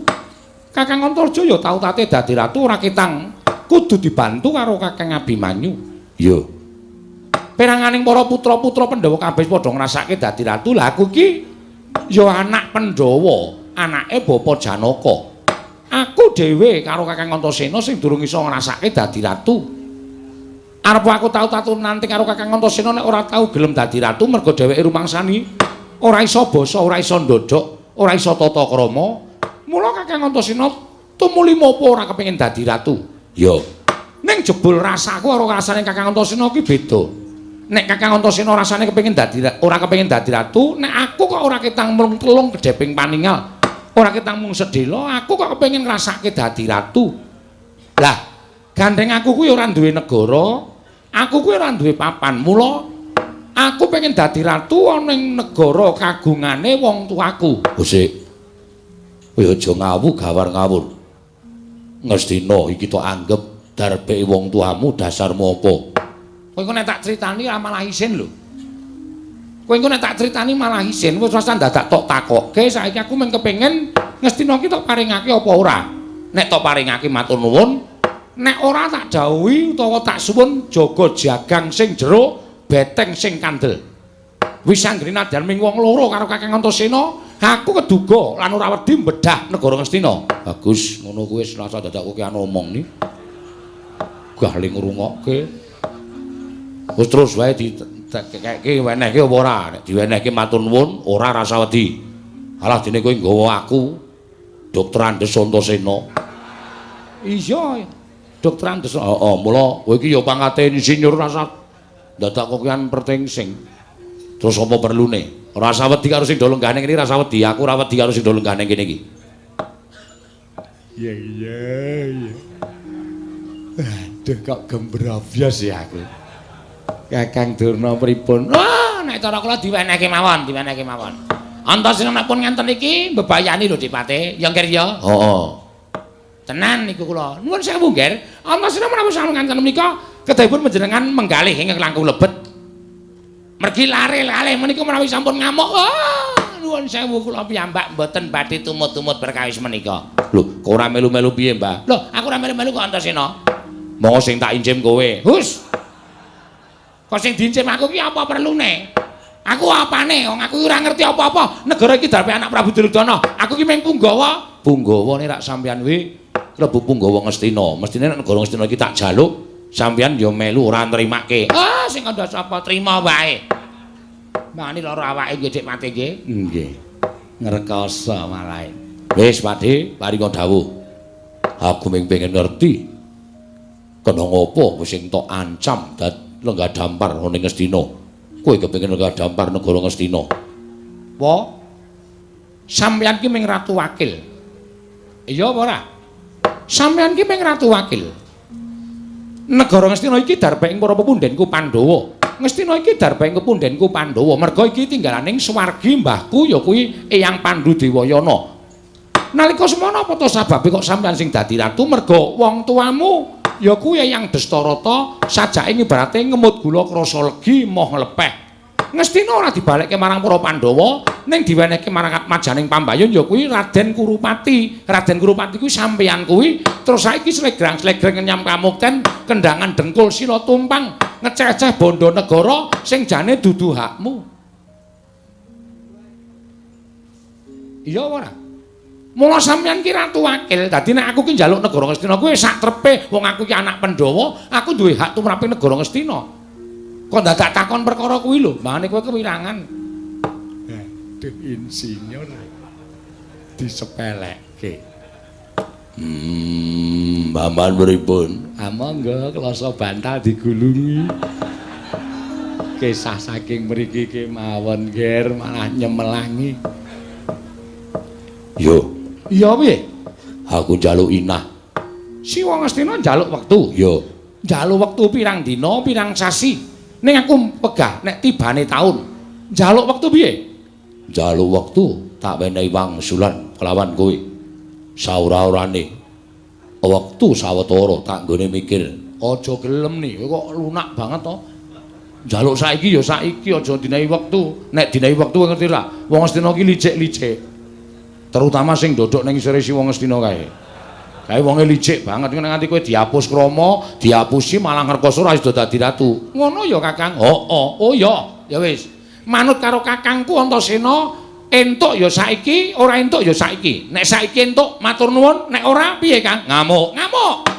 Kakang Antarja ya tau tate dadi ratu, ora ketang kudu dibantu karo Kakang Abimanyu. Ya. Peranganing para putra-putra Pandhawa kabeh padha ngrasake dadi ratu. Lah aku iki ya anak Pandhawa, anake Bapa Janaka. Aku dhewe karo Kakang Antasena sing durung iso ngrasake dadi ratu. Arep aku tau tatu nanti karo Kakang Antasena nek ora tau gelem dadi ratu mergo dheweke rumangsani ora iso basa, ora iso ndodhok, ora iso tata krama. Mula Kakang Antasena tumuli mopo ora kepengin dadi ratu. Ya. Ning jebul rasaku karo rasane Kakang Antasena ki beda. Nek Kakang Antasena rasane kepengin dadi ora kepengin dadi ratu, nek aku kok ora ketang mung telung kedheping paningal, ora ketang mung sedhela, aku kok kepengin ngrasake dadi ratu. Lah, gandeng aku kuwi ora duwe negara, aku kuwi ora duwe papan. Mula aku pengen dadi ratu ana ing negara kagungane wong tuaku. Sik. Kowe aja ngawu gawar ngawur. Ngastina iki tok anggep darbeke wong tuamu dasarmu apa? Kowe engko nek tak critani malah isin lho. Kowe engko nek tak critani malah isin, wis rasa dadak tok takokke, saiki aku mung kepengin Ngastina iki tok paringake apa ora? Nek tok paringake matur nuwun, nek ora tak dawuhi utawa tak suwun jaga jagang sing jero, beteng sing kandel. Wis anggere nadyan ming wong loro karo Kakang Antasena, aku keduga lan ora wedi mbedah negara Ngastina. Bagus, ngono kuwi wis rasa dadak kowe ana omong ni. Gah le ngrungokke. Wis terus wae dikekekke wenehke apa ora? Nek diwenehke matur nuwun, ora rasa wedi. Alah dene kowe nggawa aku Dokter Andes Antasena. Iya, Dokter Andes. Heeh, mula kowe iki ya pangkate insinyur rasa dadak kokean pertingsing. Terus apa perlune? Rasa wedi karo sing do lenggane ngene rasa wedi, aku ora wedi karo sing do lenggane kene iki. Iya iya iya. Aduh kok gembrabyas ya aku. Kakang Durna pripun? Wah, nek cara kula diwenehke mawon, diwenehke mawon. Antasena nek pun ngenten iki mbebayani lho Dipate. Ya Ngger ya? Heeh. Tenan niku kula. Nuwun sewu Ngger. Antasena menawi sampun ngenten menika kedahipun panjenengan menggalih ingkang langkung lebet. Mergi lare-lare menika menawi sampun ngamuk. Wah, nuwun sewu kula piyambak mboten badhe tumut-tumut perkawis menika. Lho, kok ora melu-melu piye, Mbah? Lho, aku ora melu-melu kok Antasena. Monggo sing tak incim kowe. Hus. Kok sing diincim aku ki apa perlune? Aku apane? Wong aku ora ngerti apa-apa. Negara iki darpe anak Prabu Duryudana. Aku ki mung punggawa. Punggawa nek rak sampeyan kuwi klebu punggawa Ngastina. Mestine nek negara Ngastina iki tak jaluk, sampeyan ya melu ora nrimake. Ah, sing kandha sapa trima wae. Mangane lara awake nggih Dik Mate nggih. Nggih. Ngrekoso malah. Wis Pakde, paringa dawuh. Aku mung pengen ngerti. Kena ngopo sing tok ancam dad lenggah dampar ana ning Ngastina. Kowe kepengin lenggah dampar negara Ngastina. Wa sampeyan ki mung ratu wakil. Iya apa ora? Sampeyan ki mung ratu wakil. Negara Ngastina iki darbeke para pepundhenku Pandhawa. Ngastina iki darbeke pepundhenku Pandhawa. Merga iki tinggalaning swargi mbahku ya kuwi Eyang Pandu Dewayana. Nalika semono apa to sababe kok sampeyan sing dadi ratu? Merga wong tuamu ya kuwi Eyang Destarata sajake ngibarate ngemut gula krasa legi moh nglepeh. Ngastina ora dibalekke marang para Pandhawa, ning diwenehke marang atmajaning pambayun ya kuwi Raden Kurupati. Raden Kurupati kuwi sampeyan kuwi terus saiki slegrang-slegreng ngenyam kamukten, kendangan dengkul sila tumpang, ngeceh-ceh bondo negara sing jane dudu hakmu. Iya ora? Mula sampeyan ki ratu wakil. Dadi nek aku ki njaluk negara Ngastina kuwi sak trepe wong aku ki anak Pandhawa, aku duwe hak tumrape negara Ngastina. Kok dadak takon perkara kuwi lho, mbane kowe kewirangan. Aduh insinyur disepelekke. Paman pripun? Ah monggo klasa bantal digulungi. Kesah saking mriki kemawon, Ger, malah nyemelangi. Yo. Iya piye? Aku njaluk inah. Si wong Ngastina njaluk wektu. Yo. Njaluk wektu pirang dina, pirang sasi. Ning aku pegah nek tibane taun. Njaluk wektu piye? Njaluk wektu tak wenehi wangsulan kelawan kowe. Saura-urane wektu sawetara tak nggone mikir. Aja gelem nih, kowe kok lunak banget to. Njaluk saiki ya saiki, aja dinehi wektu. Nek dinehi wektu ngerti lah, wong Ngastina ki licik-licik. Terutama sing dodok ning isore si wong Ngastina kae. Kae wonge licik banget, nek nganti kowe dihapus krama, dihapusi malah ngrekoso ora sida dadi ratu. Ngono ya, Kakang? Heeh. Oh ya, ya wis. Manut karo kakangku Antasena, entuk ya saiki, ora entuk ya saiki. Nek saiki entuk matur nuwun, nek ora piye, Kang? Ngamuk. Ngamuk.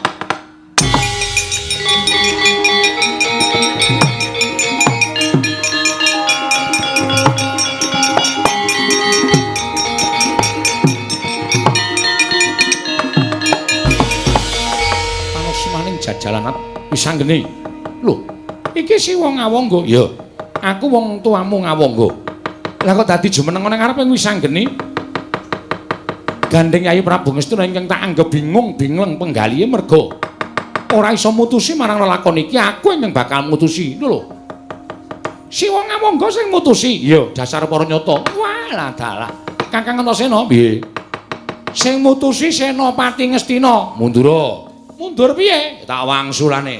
Jajalan wis anggene. Lho, iki si wong Ngawangga. Ya, aku wong tuamu Ngawangga. Lah kok dadi jumeneng nang ngarepe wis anggene? Gandeng Yayi Prabu Ngastina ingkang tak anggep bingung bingleng penggalihe merga ora iso mutusi marang lelakon iki, aku ingkang bakal mutusi. Lho lho. Si wong Ngawangga sing mutusi. Ya, dasar para nyata. Walah dalah. Kakang Antasena piye? Sing mutusi Senopati Ngastina. Mundura. Mundur piye? Tak wangsulane.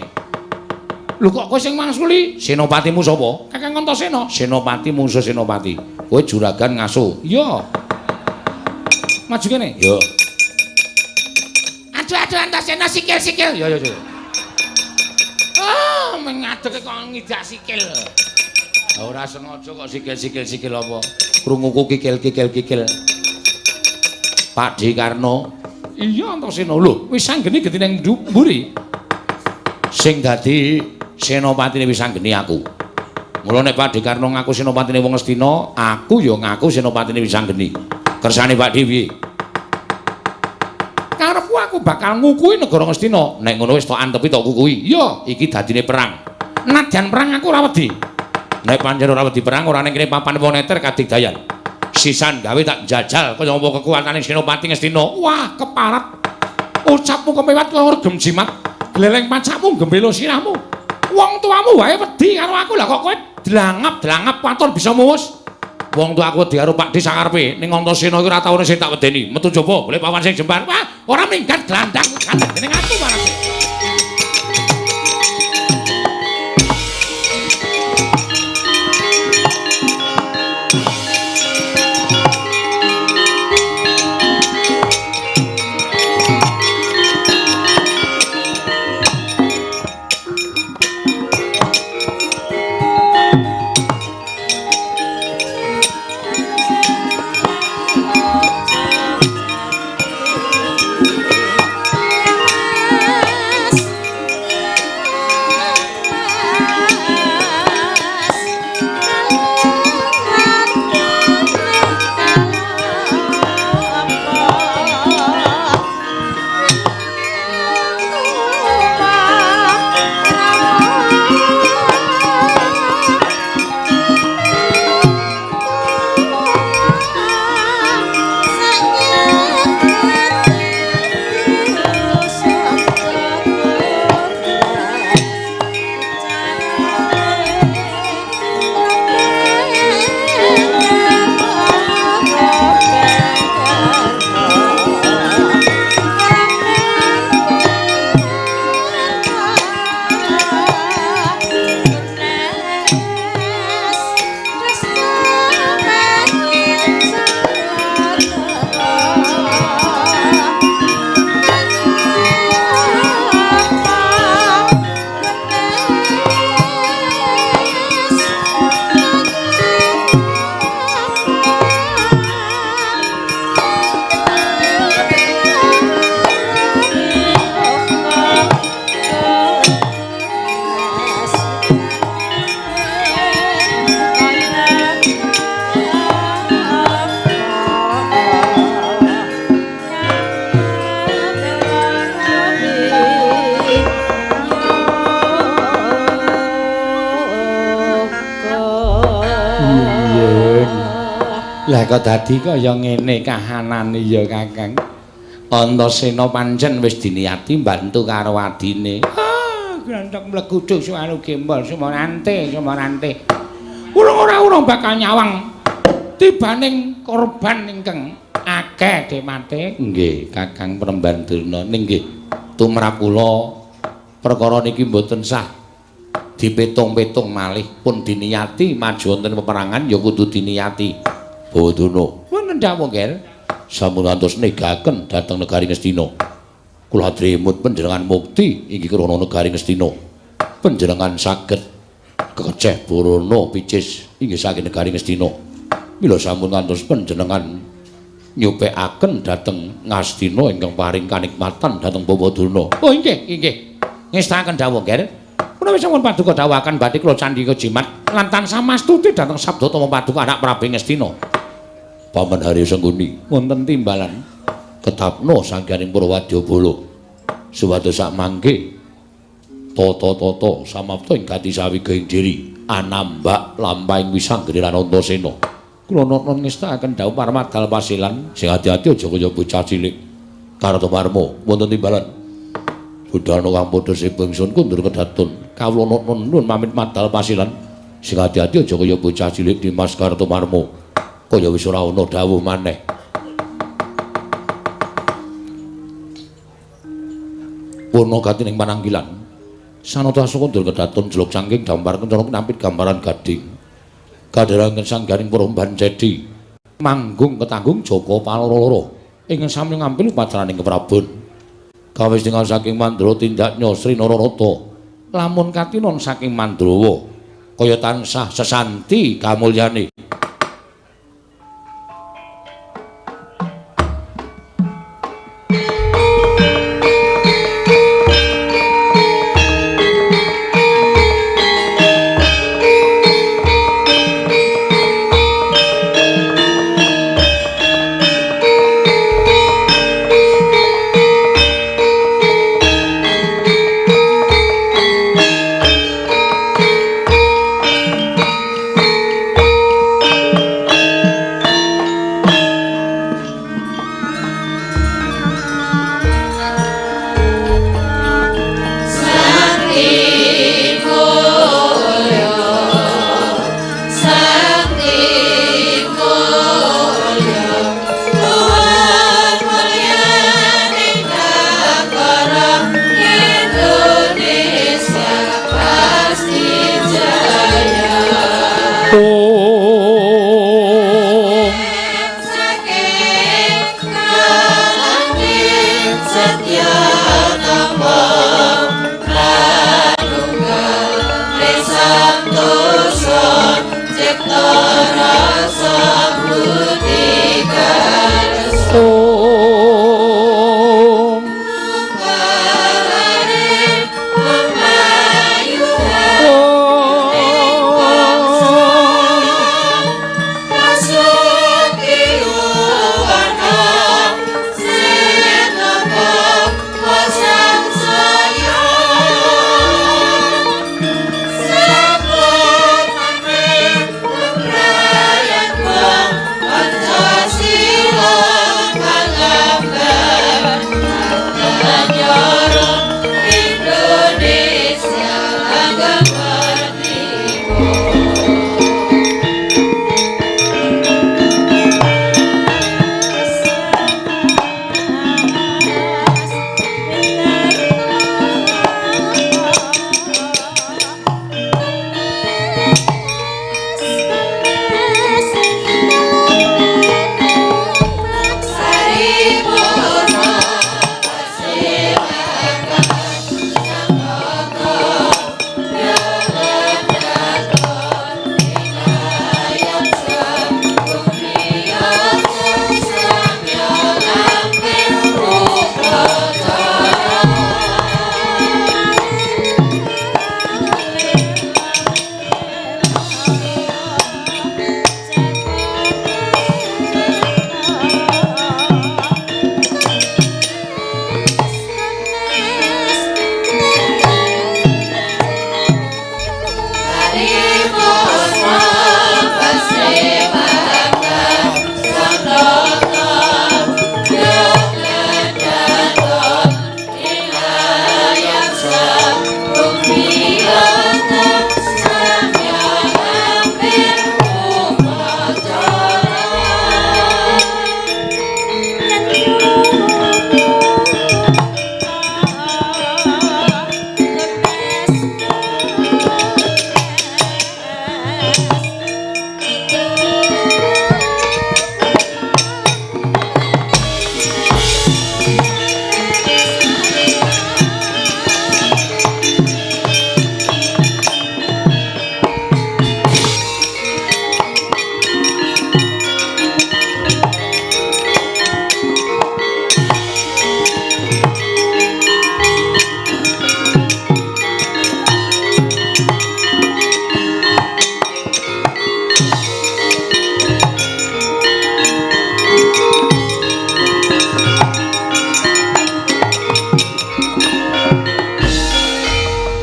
Lho kok kowe sing wangsuli? Senopatimu sapa? Kakang Antasena. Senopati mungsuh Senopati. Kowe juragan ngaso. Iya. Maju kene. Iya. Aduh aduh Antasena sikil-sikil. Ya ya ya. Ah, mengadeg kok ngidak sikil. Lah ora sengaja kok sikil-sikil sikil apa? Krunguku kikil-kikil-kikil. Pak D Karno. Iya Antasena. Lho, wis anggene genti nang mburi. Sing dadi senopatine wis anggene aku. Mula nek Pak Dekarno ngaku senopatine wong Ngastina, aku ya ngaku senopatine wis anggene. Kersane Pak D piye? Karepku aku bakal ngukuhi negara Ngastina. Nek ngono wis tok antepi tok kukuhi. Iya, iki dadine perang. Nadyan perang aku ora wedi. Nek pancen ora wedi perang, ora ning kene papan wong neter kadigdayan. Sisan gawe tak jajal kaya apa kekuatane Senopati Ngastina. Wah, keparat. Ucapmu kemewat kaya regem jimat. Gleleng pacakmu gembelo sirahmu. Wong tuamu wae wedi karo aku, lah kok kowe dlangap-dlangap watur bisa muwus. Wong tuaku wedi karo Pak D sakarepe. Ning Antasena iki ora tau ono sing tak wedeni. Metu jaba golek pawan sing jembar. Wah, ora minggat glandang gandeng dening aku marang. Lah kok dadi kaya ngene kahanane ya Kakang. Antasena pancen wis diniati mbantu karo adine. Ah, grantek mleguduk suwanu gembol sumarante sumarante. Urung ora urung bakal nyawang tibaning korban ingkang akeh demate. Nggih, Kakang Premban Durna ning nggih tumrap kula perkara niki mboten sah dipetung-petung malih pun diniati maju wonten peperangan ya kudu diniati. Bawadana wonten dawuh nggih. Sampun ngantos negaken dhateng negari Ngastina. Kula adremut panjenengan mukti inggih krana negari Ngastina. Panjenengan saged kekeceh Barana picis inggih saking negari Ngastina. Mila sampun ngantos panjenengan nyupekaken dhateng Ngastina ingkang paring kanikmatan dhateng Bawadana. Oh inggih, inggih. Ngestakaken dawuh nggih. Menawi sampun paduka dawuhaken badhe kula candhika jimat lan tansah mastuti dhateng sabda tama paduka anak Prabu Ngastina. Paman Haryo Sengkuni wonten timbalan ketapno sangganing Purwadyabala supados sak mangke tata-tata samapta ing gati sawiga ing diri anambak lampahing wisanggeni lan Antasena. Kula nonton ngestakaken dawuh parmadal pasilan sing ati-ati aja kaya bocah cilik. Kartomarma wonten timbalan budalna kang padha seba ingsun kundur kedaton kawula nonton nuwun pamit madal pasilan sing ati-ati aja kaya bocah cilik Dimas Kartomarma. Kaya wis ora ana dawuh maneh. Purna gati ning pananggilan. Sanata asoka ndur kedaton jeluk saking dampar kencana nampit gambaran gading. Kadharangen sanggaring Puromban Cedi. Manggung ketanggung Jaka Paloro-loro ing sami ngampil upacaraning keprabon. Kawis tingal saking Mandra tindaknya Sri Nararata. Lamun katinon saking Mandrawa kaya tansah sesanti kamulyane.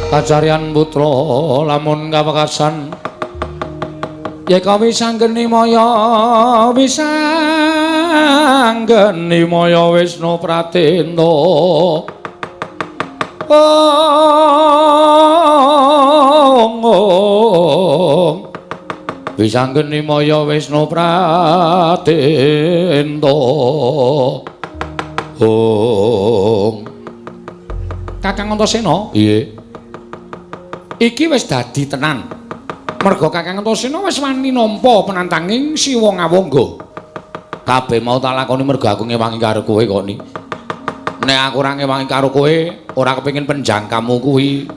Kacaryan putra lamun kawekasan yeka wisanggeni maya wisanggeni maya Wisnu Pratenta. Ong wisanggeni maya Wisnu Pratenta. Ong Kakang Antasena, piye? Iki wis dadi tenan. Merga Kakang Antasena wis wani nampa penantanging Siwa Ngawangga. Kabeh mau tak lakoni merga aku ngewangi karo kowe kok ni. Nek aku ora ngewangi karo kowe, ora kepengin penjangkamu kuwi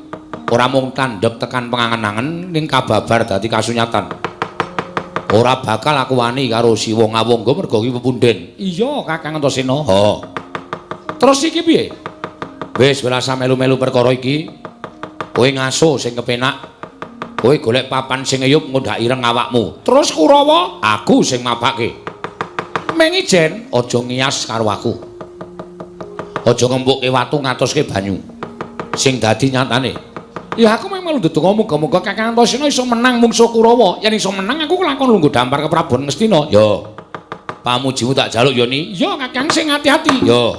ora mung tandhep tekan pengangen-angen ning kababar dadi kasunyatan. Ora bakal aku wani karo Siwa Ngawangga merga kuwi pepunden. Iya, Kakang Antasena. Ha. Terus iki piye? Wis ora melu-melu perkara iki. Kowe ngaso sing kepenak. Kowe golek papan sing eyup ngundhak ireng awakmu. Terus Kurawa, aku sing mapake. Mengijen aja ngiyas karo aku. Aja ngempukke watu ngatoske banyu. Sing dadi nyatane. Ya aku melu ndedonga muga-muga Kakang Antasena iso menang mungsuh Kurawa. Yen iso menang aku kelakon lungguh dampar ke Prabon Ngastina. Ya. Pamujimu tak jaluk ya ni. Ya Kakang sing ati-ati. Ya.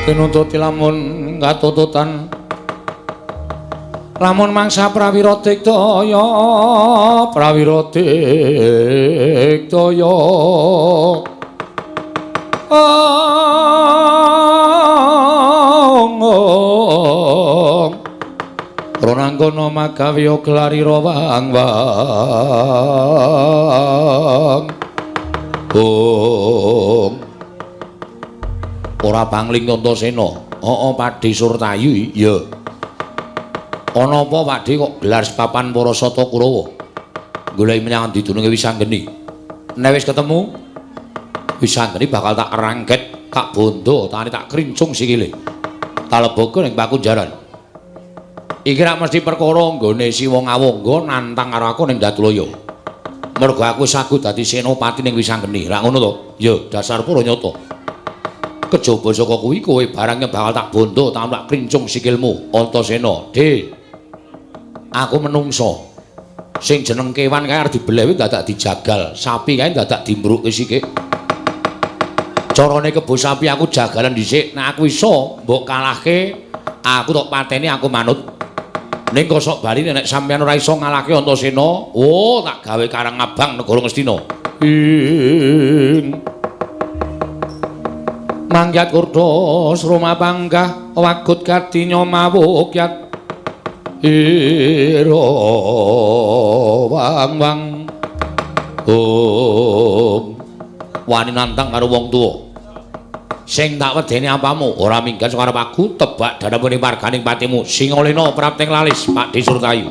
Pinututi lamun katututan lamun mangsa prawira diktaya prawira diktaya ong ronangkana magawe gelarira wang wang ong ora pangling Antasena. Heeh, Pakdhe Surtayu. Iya. Ana apa Pakdhe kok gelar sepapan para sata Kurawa? Goleki menyang endi dununge Wisanggeni. Nek wis ketemu Wisanggeni bakal tak rangket, tak bondo, tangane tak krincung sikile. Tak leboke ning pakunjaran. Iki rak mesti perkara nggone Siwa Ngawangga nantang karo aku ning Datulaya. Mergo aku sagu dadi senopati ning Wisanggeni. Rak ngono to? Ya, dasar pura nyata. Kejaba saka kuwi kowe barangnya bakal tak bondo, tak krincung sikilmu, Antasena. Dhe. Aku menungso. Sing jeneng kewan kae arep dibeleh kuwi dadak dijagal, sapi kae dadak dimbrukke sikik. Carane kebo sapi aku jagalan dhisik, nek aku iso mbok kalahke, aku tok pateni aku manut. Ning kosok bali nek sampeyan ora iso ngalahke Antasena, oh tak gawe karang abang negara Ngastina. Ing Manggyat kurda sroma panggah wagut kadinya mawukyat ira wang wang om wani nantang karo wong tuwa sing tak wedeni apamu ora minggat saka arep aku tebak danamune warganing patimu Singalena prapting lalis Pakdhe Surtayu.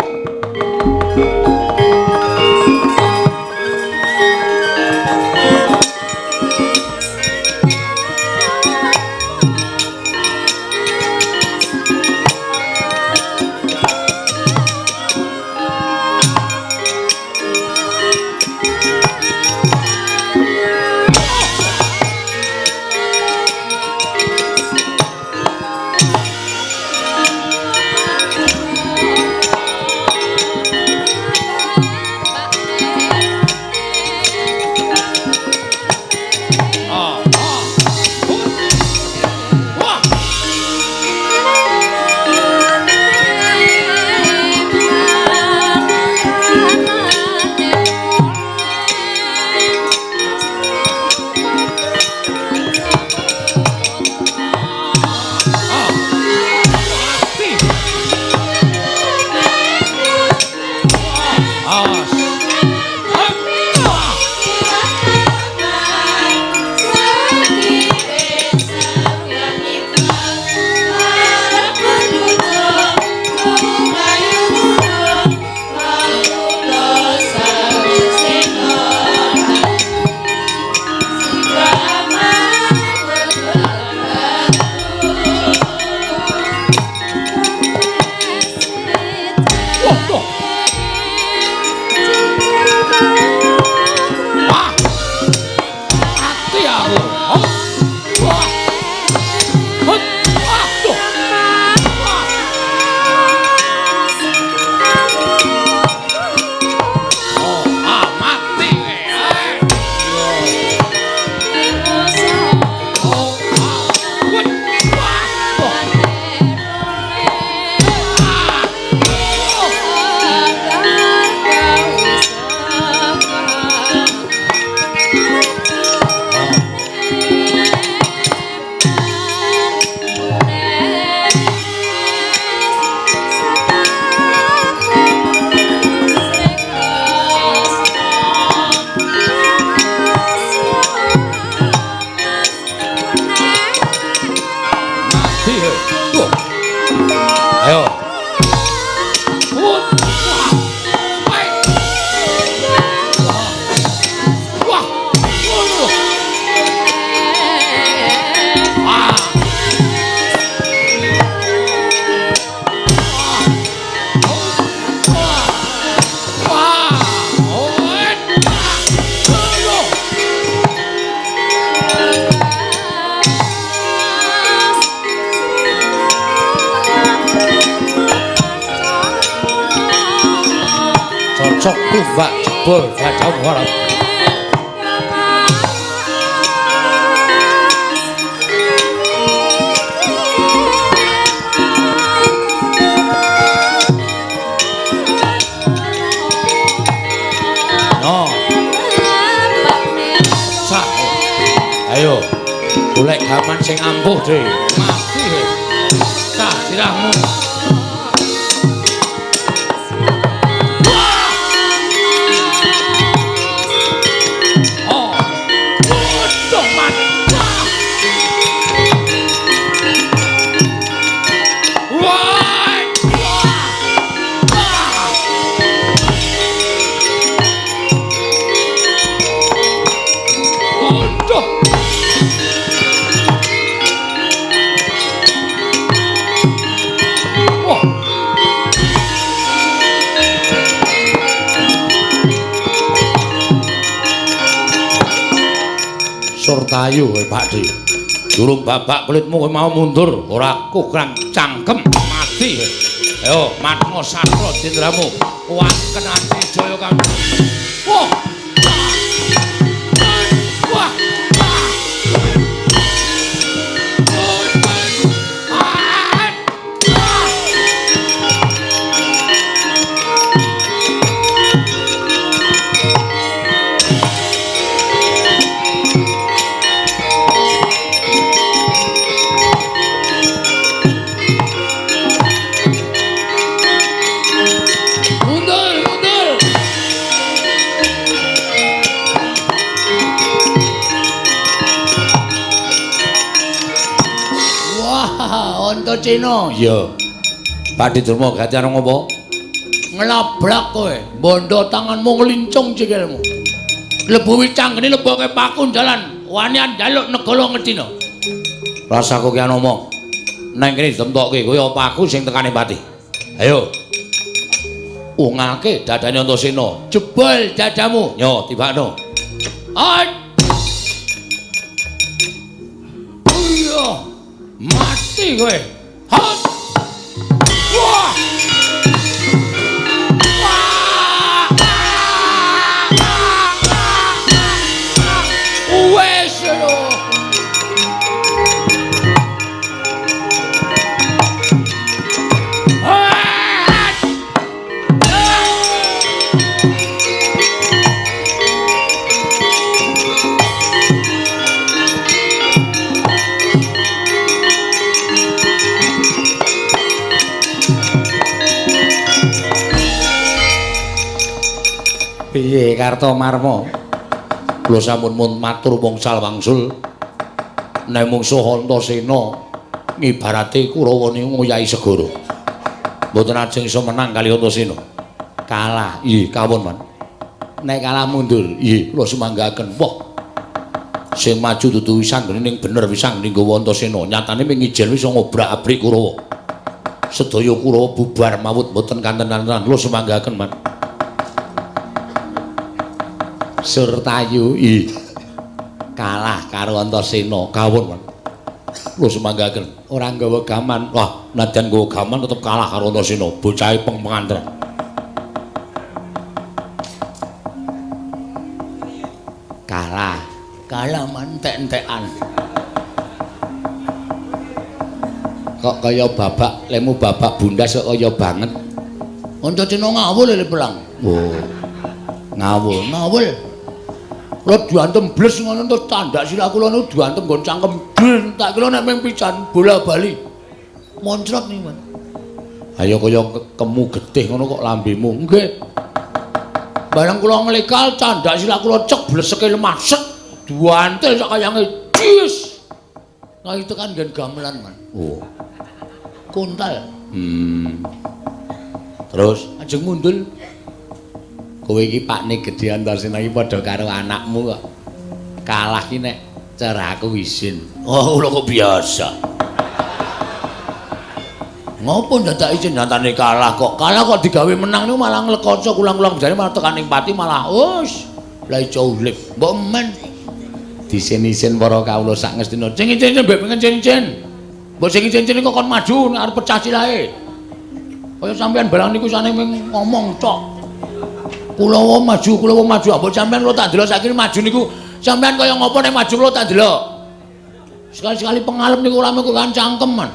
Cok tumbak jebol dadamu arep. No. Sah. Ayo, golek gaman sing ampuh, Dre. Mati. Sah sirahmu. Surtayu kowe Pak Di. Durung babak kulitmu kowe mau mundur, ora kukrang cangkem mati. Ayo matmo sastra jendramu. Waken ati jaya kang. Wah. Wah. Antasena. Iya. Pak Durma gati arep ngopo? Nglabrak kowe, bondo tanganmu ngelincung sikilmu. Lebu wicanggene leboke paku dalan, wanian njaluk negara Ngastina. Rasaku ki omong. Nang kene ditemtokke kowe apa aku sing tekane pati. Ayo. Ungake dadane Antasena. Jebol dadamu. Yo tibakno. Iya. Mati kowe. Hot. Wah. Wah. Wes lho. Piye Kartomarma? Kula sampun matur wongsal wangsul. Nek mungsuh Antasena ngibarate Kurawa niku ngoyahi segara. Mboten ajeng iso menang kali Antasena. Kalah. Nggih, kawon, Man. Nek kalah mundur. Nggih, kula sumanggaken. Wah. Sing maju dudu wisanggeni ning bener wisanggeni nggawa Antasena. Nyatane ming ijen wis ngobrak-abrik Kurawa. Sedaya Kurawa bubar mawut mboten kantenan-kantenan. Kula sumanggaken, Man. Surtayu i kalah karo Antasena kawon, Man. Kula sumanggaken. Ora nggawa gaman. Wah, nadyan nggawa gaman tetep kalah karo Antasena, bocahe peng-pengantren. Kalah. Kalah man entek-entekan. Kok kaya babak lemu babak bundas kok kaya banget. Antasena ngawul lho pelang. Oh. Ngawul, ngawul. Kula diantem bles ngono terus tandak sirah kula niku diantem nggon cangkem. Tak kira nek ming pisan bola-bali. Moncrot niku, Man. Ayo kaya kemu getih ngono kok lambemu. Nggih. Bareng kula nglekal candak sirah kula cek bleseke lemah set. Duantel sak kayange jis. Nah itu kan nggen gamelan, Man. Oh. Kuntal. Terus ajeng mundul. Kowe iki pakne gedhe Antasena iki padha karo anakmu kok. Kalah ki nek cara aku isin. Oh, kula kok biasa. Ngopo ndadak isin nyatane kalah kok. Kalah kok digawe menang niku malah nglekoco kulang-kulang jane malah tekan ing pati malah wis lah iso urip. Mbok men disin-isin para kawula sak ngestina. Sing icin-icin mbek pengen-cin. Mbok sing icin-icin kok kon maju nek arep pecah silahe. Kaya sampean barang niku sane mung ngomong tok. Kulawa maju, kulawa maju. Mbok sampean kula tak delok saiki maju niku sampean kaya ngopo nek maju kula tak delok. Sekali-sekali pengalem niku ora mung kan cangkeman.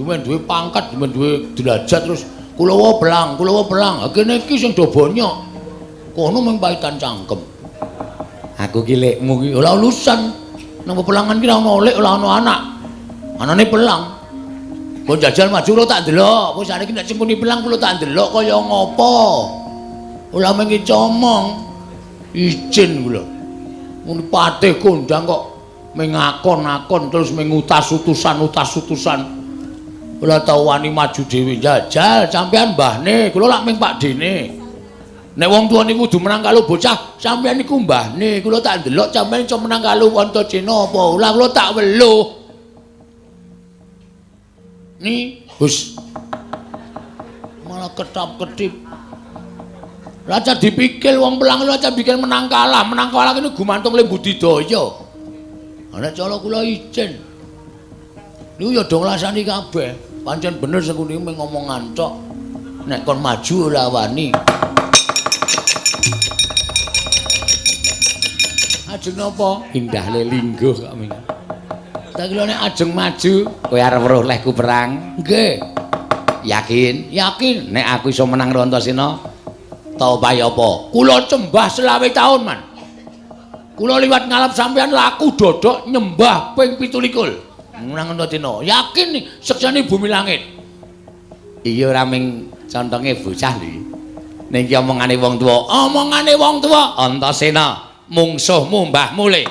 Dumen duwe pangkat, dumen duwe derajat terus kulawa belang, kulawa belang. Ha kene iki sing do bonyok. Kono mung paitan cangkem. Aku ki lekmu ki ora urusan. Nang pepelangan ki ora ono lek, ora ono anak. Anane pelang. Mbok jajal maju kula tak delok. Wis saiki nek sing muni pelang kula tak delok kaya ngopo. Ora mung comong. Izin kula. Muni patih kondang kok mengakon-akon terus mengutas-utusan-utas-utusan. Ora tau wani maju dhewe jajal sampean mbahne, kula lak ming pakdene. Nek wong tuwa niku kudu menang karo bocah, sampean niku mbahne, kula tak ndelok sampean iso menang karo Antasena apa ora kula tak weluh. Ni, hus. Malah ketap-ketip. Raja dipikir wong pelang raja pikir menang kalah ini gumantung le budidaya. Nek cara kula izin. Niku ya do nglasani kabeh. Pancen bener sing niku mung ngomongan tok. Nek kon maju ora wani. Ajeng napa? Indah le lingguh kok ming. Tak kira nek ajeng maju, kowe arep weruh lehku perang. Nggih. Yakin? Yakin nek aku iso menang karo Antasena. Tau pae apa? Kula cembah 25 taun, Man. Kula liwat ngalap sampean laku dodok nyembah ping 27. Menang Antasena. Yakin nih, sekseni bumi langit. Iki ora ming contonge bocah lho iki. Ning iki omongane wong tuwa. Omongane wong tuwa, Antasena, mungsuhmu mbahmu le.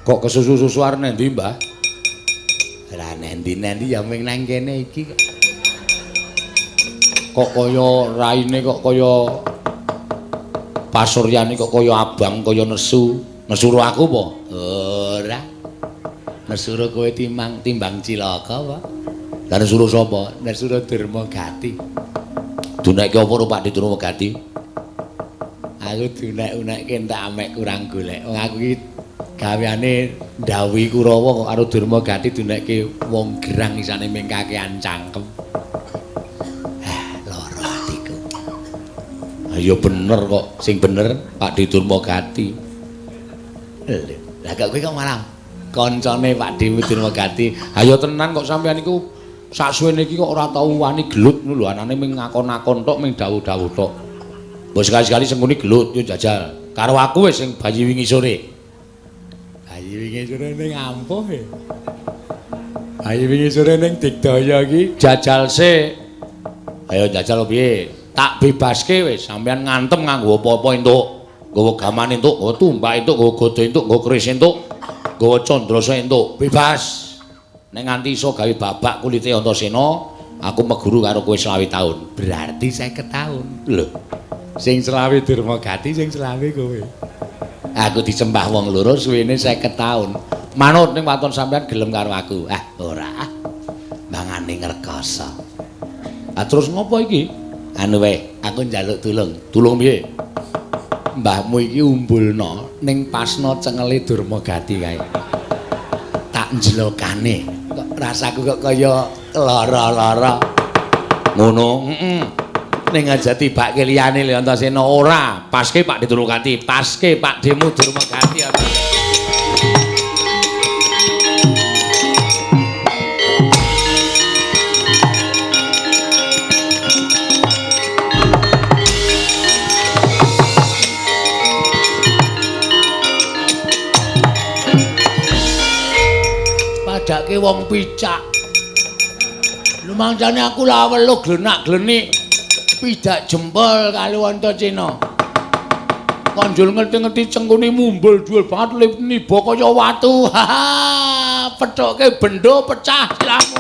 Kok kesusu-susu arep nendi, Mbah? Ora nendi-nendi ya ming nang kene iki kok. Kok kaya raine kok kaya pasuryane kok kaya abang kaya nesu. Nesuro aku apa? Ora. Nesuro kowe timbang cilaka apa? Lah nesuro sapa? Nesuro Durmagati. Dunekke apa ro Pak Durmagati? Aku dunek-unekke entek amek kurang golek. Wong aku iki gaweane ndhawuhi Kurawa kok karo Durmagati dunekke wong gerang isane ming kakean cangkem. Lara atiku. Ha ya bener kok, sing bener Pak Durmagati. Lho, lah kok kowe kok malah kancane Pak Durmagati. Ha ya tenan kok sampean iku saksuwene iki kok ora tau wani gelut ngono lho, anane ming ngakon-akon tok, ming dawuh-dawuh tok. Mbok sekali-sekali sing muni gelut yo jajal. Karo aku wis sing bayi wingi sore. Bayi wingi sore ning ampuh e. Bayi wingi sore ning Digdaya iki jajal sik. Ayo jajal piye? Tak bebaske wis, sampean ngantem nganggo apa-apa entuk. Nggawa gaman entuk, nggawa tumbak entuk, nggawa gada entuk, nggawa keris entuk, nggawa candrasa entuk. Bebas. Nek nganti iso gawe babak kulite Antasena, aku meguru karo kowe 25 taun. Berarti 50 taun. Lho. Sing 25 Durmagati, sing 25 kowe. Aku disembah wong loro suwene 50 taun. Manut ning waton sampean gelem karo aku. Ah, ora. Mangane ngrekoso. Ah terus ngopo iki? Anu wae, aku njaluk tulung. Tulung piye? Mbahmu iki umbulna ning pasna cengele Durmagati kae. Tak njelokane. Kok rasaku kok kaya lara-lara. Ngono, heeh. Ning aja tibake liyane lho Antasena ora. Paske Pak Durmagati, paske Pak Demu Durmagati. Padake wong picak. Lumangsane aku lawelu glenak-glenik. Pidak jempol karo Antasena. Konjul ngerti-ngerti cengkune mumbul dhuwur banget lip niba kaya watu. Haha, pethoke bendo pecah silahmu.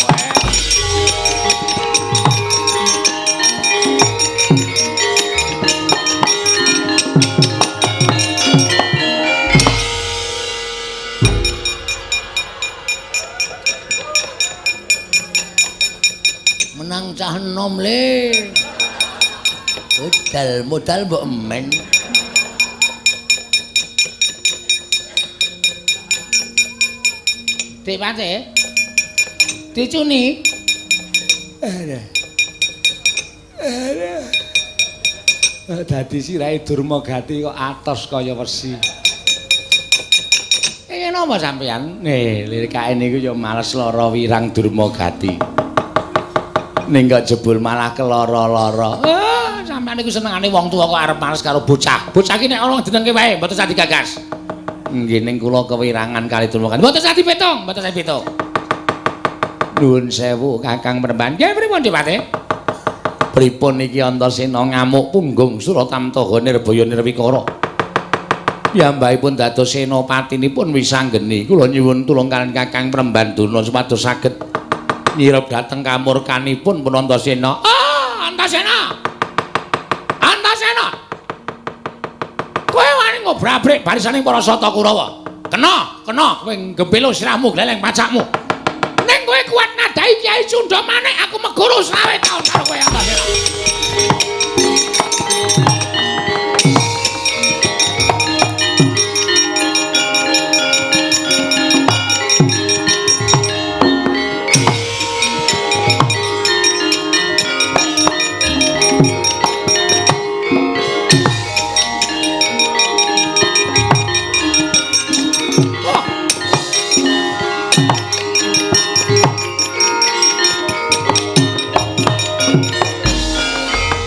Modal, modal mbok emen. Dik Pate. Dicuni. Dadi sirahe Durmagati kok atos kaya wesi. Iki napa sampeyan? Lirikake niku ya males lara wirang Durmagati. Ning kok jebul malah keloro-loro. Sampeyan niku senengane wong tuwa kok arep males karo bocah. Bocah iki nek ana jenengke wae mboten sah digagas. Nggih ning kula kewirangan kali Durmagati. Mboten sah dipitung, mboten sah dipitung. Nuwun sewu Kakang Premban. Nggih pripun Dik Pate? Pripun iki Antasena ngamuk punggung Suratamtaha Nirbaya Nirwikara. Piyambakipun dados senapatinipun wisanggeni. Kula nyuwun tulung kaliyan Kakang Premban Durna supados saged nyirep dhateng kamurkanipun pun Antasena. Ah, Antasena. Antasena. Kowe wani ngobrabrik barisaning para Sata Kurawa. Kena, kena kowe gembelo sirahmu gleleng pacakmu. Ning kowe kuat nadai Kyai Cundha Manik aku meguru 20 taun karo kowe Antasena.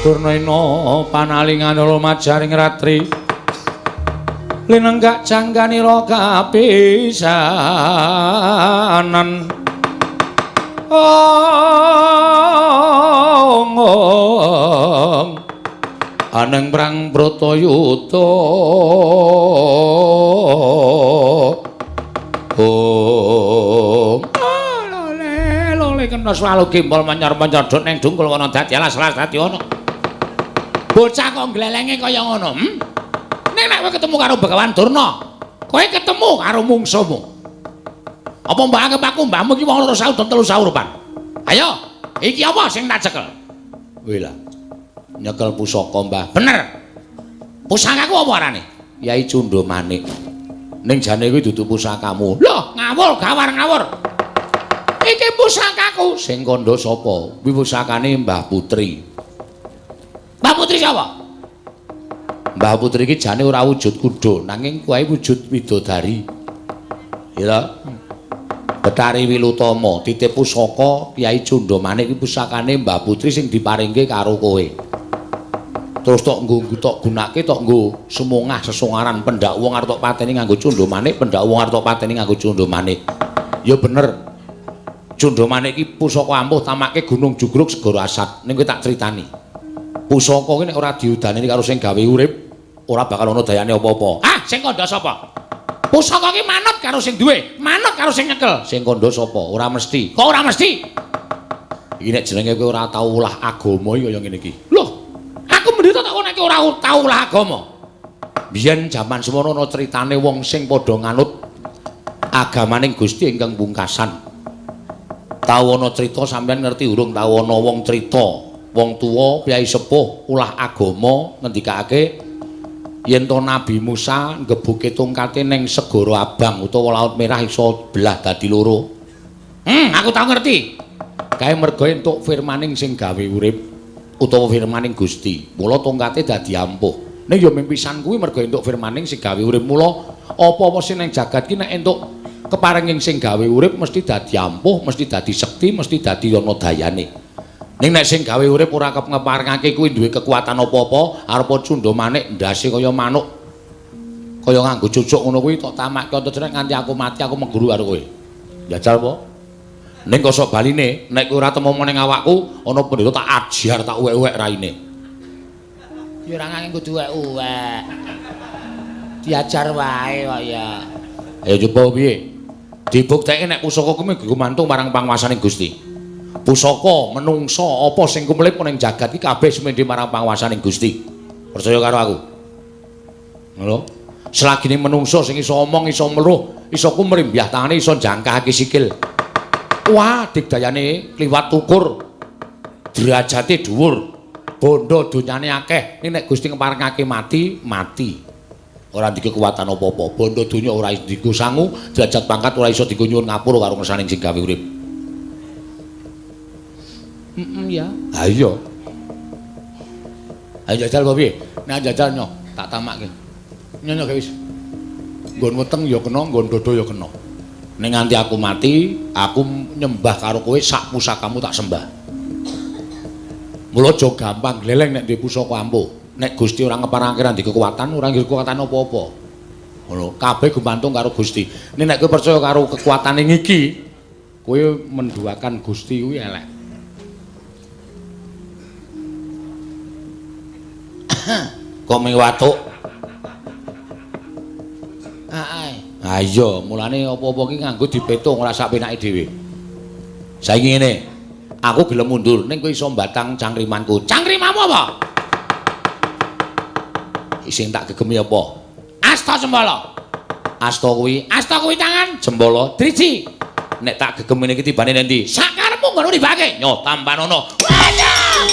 Durnaina panalingan lumajaring ratri linenggak jangganira kapisanan. Ong aneng prang Bratayuda. Om lole lole kena swalu gembol menyor-menyor dot ning dungkul wana dadi alas-alas dadi ana. Bocah kok glelenge kaya ngono, Ning nek kowe ketemu karo Begawan Durna, kowe ketemu karo mungsuhmu. Apa mbok anggap aku mbahmu iki wong loro saudon telu saurupan? Ayo, iki apa sing tak cekel? Kuwi lah. Nyekel pusaka, Mbah. Bener. Pusakaku apa arane? Yai Cundha Manik. Ning jane kuwi dudu pusakamu. Loh, ngawur, gawar ngawur. Iki pusakaku. Sing kandha sapa? Kuwi pusakane Mbah Putri. Mbah Putri sapa? Mbah Putri iki jane ora wujud kuda, nanging kuwi wujud widodari. Ya. Betari Wilutama titip pusaka Kyai Cundha Manik iki pusakane Mbah Putri sing diparingke karo kowe. Terus tok nggo tok gunake tok nggo sumungah sesongaran pendak wong arep tok pateni nganggo Cundha Manik, pendak wong arep tok pateni nganggo Cundha Manik. Ya bener. Cundha Manik iki pusaka ampuh tamake Gunung Jugruk Segara Asat. Ning kowe tak critani. Pusaka ki nek ora diudaneni karo sing gawe urip, ora bakal ana dayane apa-apa. Ah, sing kandha sapa? Pusaka ki manut karo sing duwe, manut karo sing nyekel. Sing kandha sapa? Ora mesti. Kok ora mesti? Iki nek jenenge kowe ora tau ulah agama iki kaya ngene iki. Loh, aku mendita tak nek ora tau ulah agama. Biyen jaman semono ana critane wong sing padha nganut agamaning Gusti ingkang pungkasan. Tau ana crita sampeyan ngerti urung tau ana wong crita wong tuwa piyai sepuh ulah agama ngendikake yen to Nabi Musa nggebuke tongkate ning Segara Abang utawa Laut Merah iso belah dadi loro. Aku tau ngerti. Kae mergo entuk firmaning sing gawe urip utawa firmaning Gusti. Mula tongkate dadi ampuh. Ning ya mimpisan kuwi mergo entuk firmaning sing gawe urip. Mula apa-apa sing ning jagat ki nek entuk keparenging sing gawe urip mesti dadi ampuh, mesti dadi sekti, mesti dadi ana dayane. Ning nek sing gawe urip ora keparengake kuwi duwe kekuatan apa-apa, arep Cundha Manik ndase kaya manuk. Kaya nganggo cucuk ngono kuwi tok tamakke Antasena nganti aku mati aku mengguru karo kowe. Jajal apa? Ning kosok baline nek kowe ora temu ning awakku, ana pendeta tak ajar tak uwek-uwek raine. Ya ora nganggo kudu uwek-uwek. Diajar wae kok ya. Ayo coba piye? Dibuktekke nek pusaka kuwi gumantung marang panguwasaning Gusti. Pusaka menungsa apa sing kumlip ning jagat iki kabeh sumendhe marang panguwasaning Gusti. Percaya karo aku. Ngono. Selagine menungsa sing iso omong, iso meruh, iso kumrimbyah tangane, iso jangkahake sikil. Wah, digdayane kliwat ukur. Derajate dhuwur. Bondo donyane akeh. Ning nek Gusti ngeparengake mati, mati. Ora ndek kekuatan apa-apa. Bondo donya ora iso dienggo sangu, derajat pangkat ora iso dienggo nyuwun ngapura karo ngersaning sing gawe urip. Heeh ya. Ha iya. Ayo jajal apa piye? Nek jajal nyo, tak tamakke. Nyo wis. Nggon weteng ya kena, nggon dodo ya kena. Nek nganti aku mati, aku nyembah karo kowe sak pusakamu tak sembah. Mula aja gampang gleleng nek duwe pusaka ampuh. Nek Gusti ora ngeparengake ra ndek kekuatan, ora ndek kekuatan apa-apa. Ngono, kabeh gumantung karo Gusti. Nek nek kowe percaya karo kekuatane ngiki, kowe menduakan Gusti kuwi elek. Kok ming watuk? Ha iya, mulane apa-apa ki nganggo dipetung ora sak penake dhewe. Saiki ngene, aku gelem mundur ning kowe iso mbatang cangkrimanku. Cangkrimanmu apa? Sing tak gegemi apa? Asta Sembala. Asta kuwi, asta kuwi tangan, Jembala driji. Nek tak gegemine iki tibane nendi? Sakarepmu ngono ribake. Nyo tampanono. Wadah!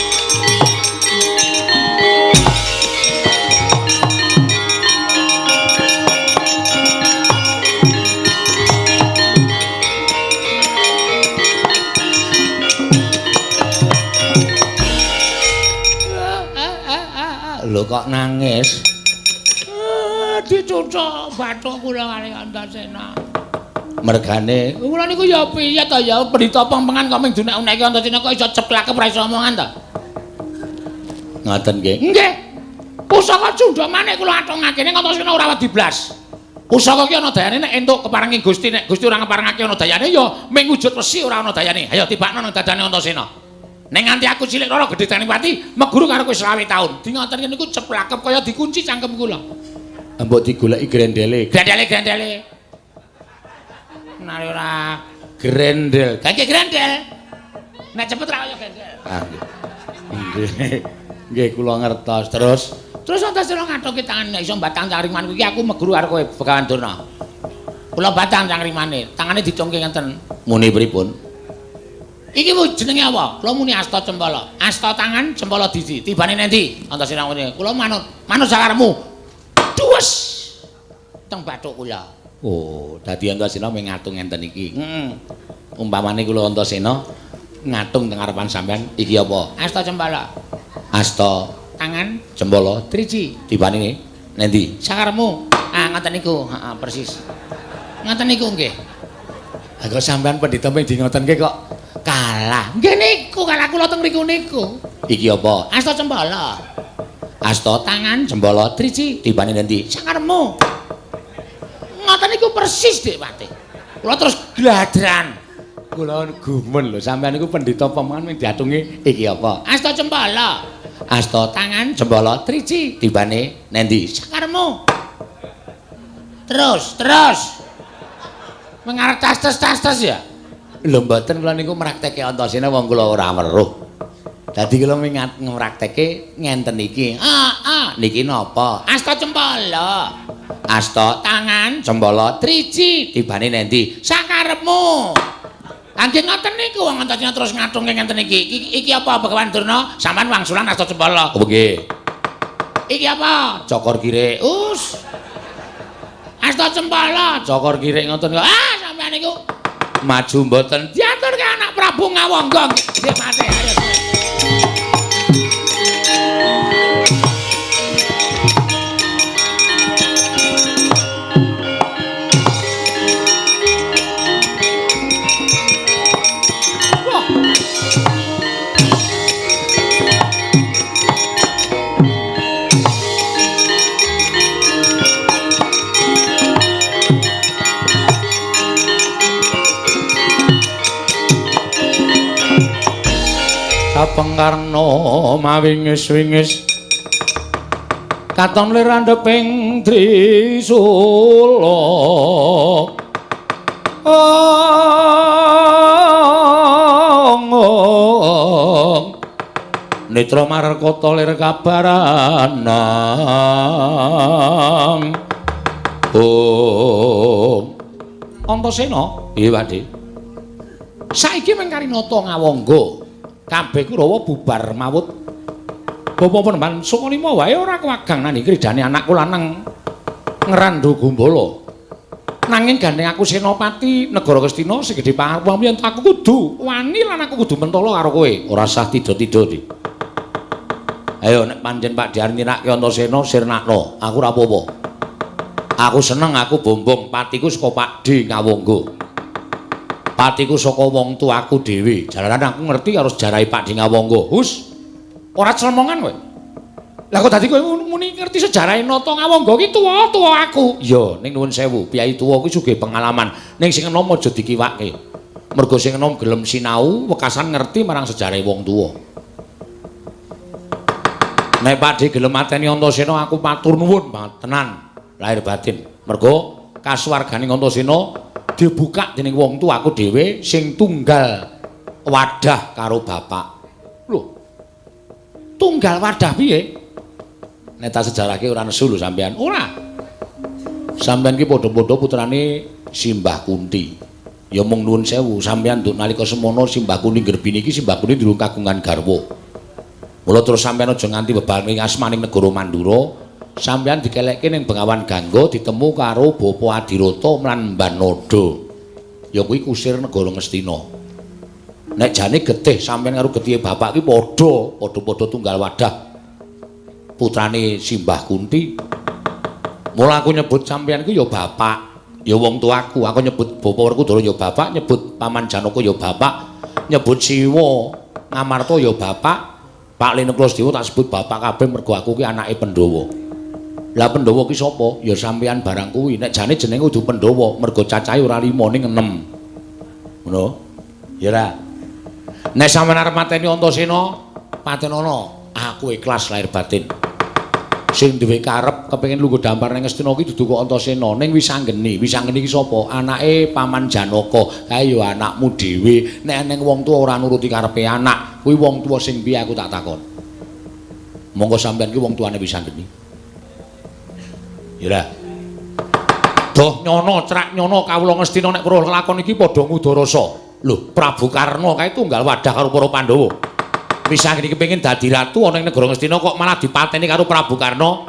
Lho kok nangis? Dicucuk bathuk kula kali Antasena. Mergane kula niku ya piye to ya pendhita pempengan kok ming dunek-uneki Antasena kok iso ceplake ora iso omongan to. Ngoten nggih. Nggih. Pusaka Cundha Manik kula atungake ning Antasena ora wedi blas. Pusaka ki ana dayane nek entuk keparengi Gusti, nek Gusti ora ngeparengake ana dayane ya ming wujud wesi ora ana dayane. Ayo tibakno nang dadane Antasena. Ning nganti aku cilik rara gedhe Danipati meguru karo kowe 25 taun. Di ngoten niku ceplakep kaya dikunci cangkem kula. Mbok digoleki grendele. Grendele grendele. Nare ora grendel. Gak grendel. Nek cepet ra kaya grendel. Ah nggih. Nggih kula ngertos. Terus terus Antasena ngathuki tangan nek iso mbatang cangkrimanku iki aku meguru karo kowe Begawan Durna. Kula batang cangkrimane, tangane dicungke ngenten. Muni pripun? Iki jenenge apa? Kula muni asta cempala. Asta tangan, cempala diji. Tibane nendi? Antasena ngene. Kula manut, manut sakarepmu. Duwes. Teng bathuk kula. Oh, dadi Antasena mung ngatung ngenten iki. Heeh. Umpamane kula Antasena ngatung teng ngarepan sampean, iki apa? Asta cempala. Asta tangan, cempala driji. Tibane nendi? Sakarepmu. Ah, ngoten niku. Heeh, persis. Ngoten niku nggih. Ha kok sampean pendhita mung di ngoten nggih kok kalah. Nggih niku kalah kula teng mriku niku. Iki apa? Asta cempala. Asta tangan, cempala driji, tibane nendi? Sakarepmu. Ngoten niku persis Dik Pati. Kula terus gladran. Kula gumun lho, sampean niku pendhita pemangan mung diatungi iki apa? Asta cempala. Asta tangan, cempala driji, tibane nendi? Sakarepmu. Terus, terus. Mengarep tas-tas ya. Lho mboten kula niku mraktekke Antasena wong kula ora weruh. Dadi kula ngraktekke ngenten iki. Heeh, niki napa? Asta cempala. Asta tangan, cempala driji, tibane nendi? Sakarepmu. Nggih ngoten niku wong Antasena terus ngathungke ngenten iki. Iki apa Begawan Durna? Sampeyan wangsulan asta cempala. Oh nggih. Iki apa? Cokor kirik. Us. Asta cempala, cokor kirik ngoten kok. Ah, sampeyan niku maju mboten diaturke anak Prabu Ngawangga. Nggih mate ayo. Sapengkarna mawingis-wingis katon lir andheping trisula. Netra markata lir kabaranang. Om Antasena, piye Pakde? Saiki mung karinata Ngawangga. Kabeh Kurawa bubar mawut. Bapak Penemban Sukalima wae ora kewagang nandhi kridane anakku lanang Ngrandha Gumbala. Nanging gandeng aku senopati negara Ngastina sing gedhe pangarep yen aku kudu wani lan aku kudu mentala karo kowe. Ora sah tida-tida, Dik. Ayo nek pancen Pak Dhe arep nyirake Antasena sirnakno, aku ora apa-apa. Aku seneng aku bombong patiku saka Pak Dhe Ngawangga. Patiku saka wong tuaku dhewe. Jalaran aku ngerti karo sejarahe Pak Dhe Ngawangga. Hus. Ora clemongan kowe. Lah kok dadi kowe muni ngerti sejarahe Nata Ngawangga ki tuwa-tuwa aku. Iya, ning nuwun sewu, piyai tuwa kuwi sugih pengalaman. Ning sing enom aja dikiwake. Mergo sing enom gelem sinau, wekasan ngerti marang sejarahe wong tuwa. Nek Pak Dhe gelem mateni Antasena aku matur nuwun banget tenan lahir batin. Mergo kasuwargane Antasena dibuka dening wong tuaku dhewe sing tunggal wadah karo bapak. Lho. Tunggal wadah piye? Nek tak sejarahke ora nesu lho sampean. Ora. Sampean ki padha-padha putrane Simbah Kunti. Ya mung nuwun sewu, sampean nduk nalika semono Simbah Kunti nggerbini iki Simbah Kunti durung kagungan garwa. Mula terus sampean aja nganti bebaring asmaning negara Mandura, sampean dikelekke ning Bengawan Gangga ditemu karo Bapa Adirata lan Mbanada. Ya kuwi kusir negara Ngastina. Nek jane getih sampean karo getihe bapak ki padha, padha-padha tunggal wadah. Putrane Simbah Kunti. Mula aku nyebut sampean ku ya bapak, ya wong tuaku. Aku nyebut Bapak Werkudara ya bapak, nyebut Paman Janaka ya bapak, nyebut Siwa Ngamarta ya bapak. Pak Lenuklasdewa tak sebut bapak kabeh mergo aku ki anake Pandhawa. Lah Pandhawa ki sapa? Ya sampean barang kuwi. Nek jane jenenge kudu Pandhawa, mergo cacahe ora 5 ning 6. Ngono? Ya ora. Nek sampean arep mateni Antasena, patenono. Aku ikhlas lahir batin. Sing duwe karep kepengin lungguh dampar ning Ngastina ki dudu kok Antasena, ning Wisanggeni. Wisanggeni ki sapa? Anake Paman Janaka. Kae ya anakmu dhewe. Nek eneng wong tuwa ora nuruti karepe anak, kuwi wong tuwa sing piye aku tak takon. Monggo sampean ki wong tuane Wisanggeni. Ya ora. Doh nyono crak nyono kawula Ngastina nek weruh lakon iki padha ngudarasa. Lho, Prabu Karna kae tunggal wadah karo para Pandhawa. Wisanggeni kepengin dadi ratu ana ing negara Ngastina kok malah dipateni karo Prabu Karna.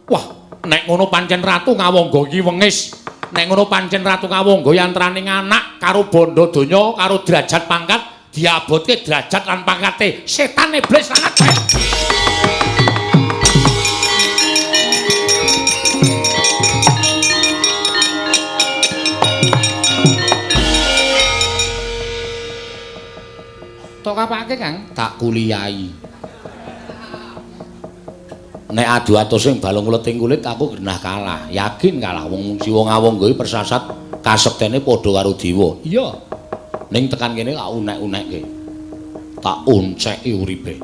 Wah, nek ngono pancen Ratu Ngawangga iki wengis. Nek ngono pancen Ratu Ngawangga yantrane anak karo bondo donya karo derajat pangkat diabotke derajat lan pangkate setan iblis lanat. Tok apake, Kang? Tak kuliahi. Nek adu atos sing balung leting kulit aku genah kalah, yakin kalah wong Siwa Ngawangga iki persasat kasektene padha karo dewa. Iya. Ning tekan kene tak unek-unekke. Tak onceki uripe.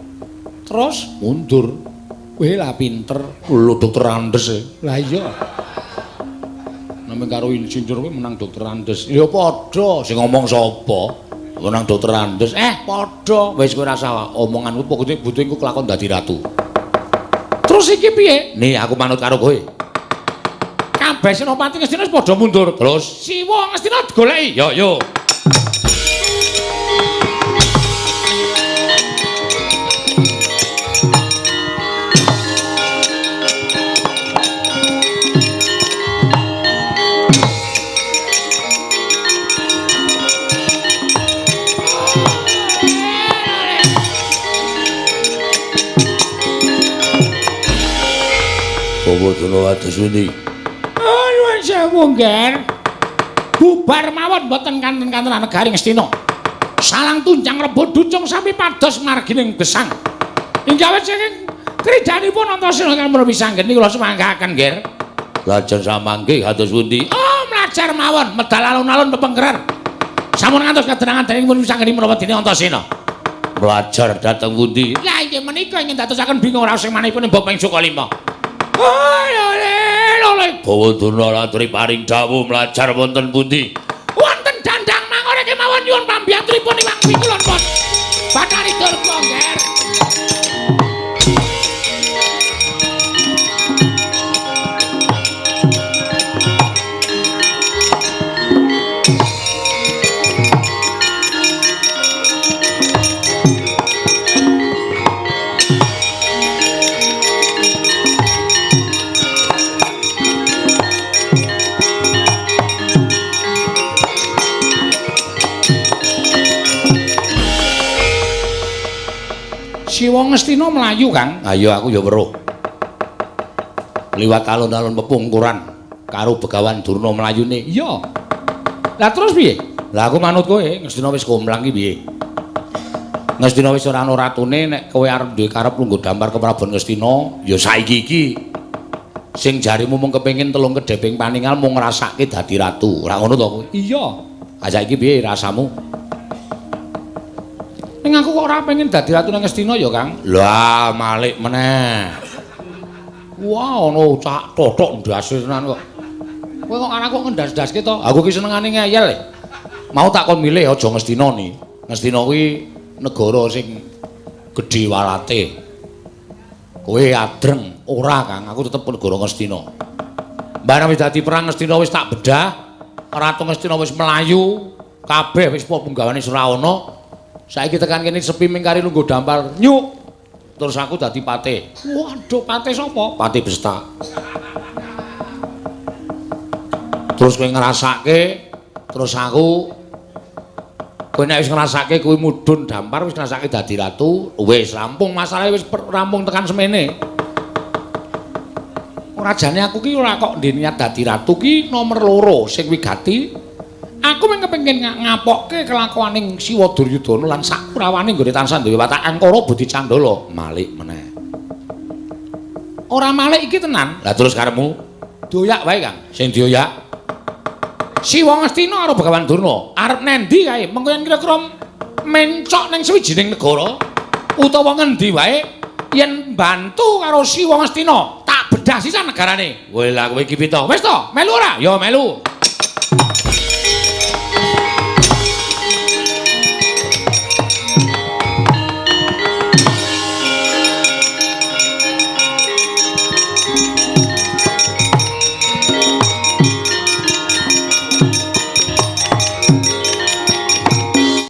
Terus mundur. Kowe lah pinter, lho dokter Andes e. Lah iya. Namung karo insinyur kowe menang dokter Andes. Ya padha, sing ngomong sapa? Menang dokter Andes. Padha. Wis kowe rasa omonganku pokoke butuh engko kelakon dadi ratu. Terus iki piye? Nih aku manut karo kowe. Kabeh senopati Ngastina wis padha mundur. Terus Siwa Ngastina digoleki. Yo yo. Bawa atus ini. Nuwun sewu, Ngger. Bubar mawon mboten kanten-kantenan negari Ngastina. Salang tunjang rebut ducung sami pados margining gesang. Inggih awit saking krijanipun Antasena ingkang menawi Wisanggeni kula sumanggaken, Ngger. Lajeng samangke kados pundi? Oh, mlajar mawon medal alun-alun pepengkeran. Sampun ngantos kadenangan dening pun Wisanggeni menawa dene Antasena. Mlajar dhateng pundi? Lah inggih menika ingkang dadosaken bingung raos sing manihipun Bapak ing Sukalima. Bawa Durna laturi paring dawuh mlajar wonten pundi? Wonten dandang mangore kemawon nyuwun pambiyantunipun Iwang Pikulon pun. Bathari Durga, Ngger. Siwa Ngastina mlayu, Kang. Ayo aku ya weruh. Liwat alun-alun pepungkuran karo Begawan Durna mlayune. Iya. Lah terus piye? Lah aku manut kowe, Ngastina wis komplang ki piye? Ngastina wis ora ana ratune, nek kowe arep duwe karep lungguh dampar ke Prabu Ngastina, ya saiki iki. Sing jarimu mung kepengin telung kedheping paningal mung ngrasake dadi ratu. Ora ngono to kowe? Iya. Ha saiki piye rasamu? Ning aku kok ora pengen dadi ratu nang Ngastina ya, Kang. Lah malik meneh. Wah, ana cak tothok ndase tenan kok. Kowe kok arep kok ngendas-ndaske to? Aku ki senengane ngeyel. Mau tak kon milih aja Ngastina ni. Ngastina kuwi negara sing gedhe walate. Kowe adreng ora, Kang. Aku tetep negara Ngastina. Barang wis dadi perang Ngastina wis tak bedah, Ratu Ngastina wis mlayu, kabeh wis punggawane ora ana. Saiki tekan kene sepi mingkari lungguh dampar. Nyuk. Terus aku dadi patih. Waduh, patih sapa? Patih Besta. Terus kowe ngrasake, terus aku kowe nek wis ngrasake kowe mudhun dampar wis ngrasake dadi ratu, wis rampung masalahe wis rampung tekan semene. Ora jane aku ki ora kok ndek niat dadi ratu ki nomor 2 sing wigati. Aku mung kepengin ngapokke kelakuaning Siwa Duryudana lan sakurawane nggone tansah duwe watak angkara budi candala. Malik meneh. Ora malik iki tenan. Lah terus karepmu? Doyak wae, Kang. Sing dioyak Siwa Ngastina karo Begawan Durna arep nendi kae? Mengko yen kira-kira mencok ning sawijining negara utawa ngendi wae yen bantu karo Siwa Ngastina tak bedah sisan negarane. Kowe lah kowe iki pito. Wis to, melu ora? Ya melu.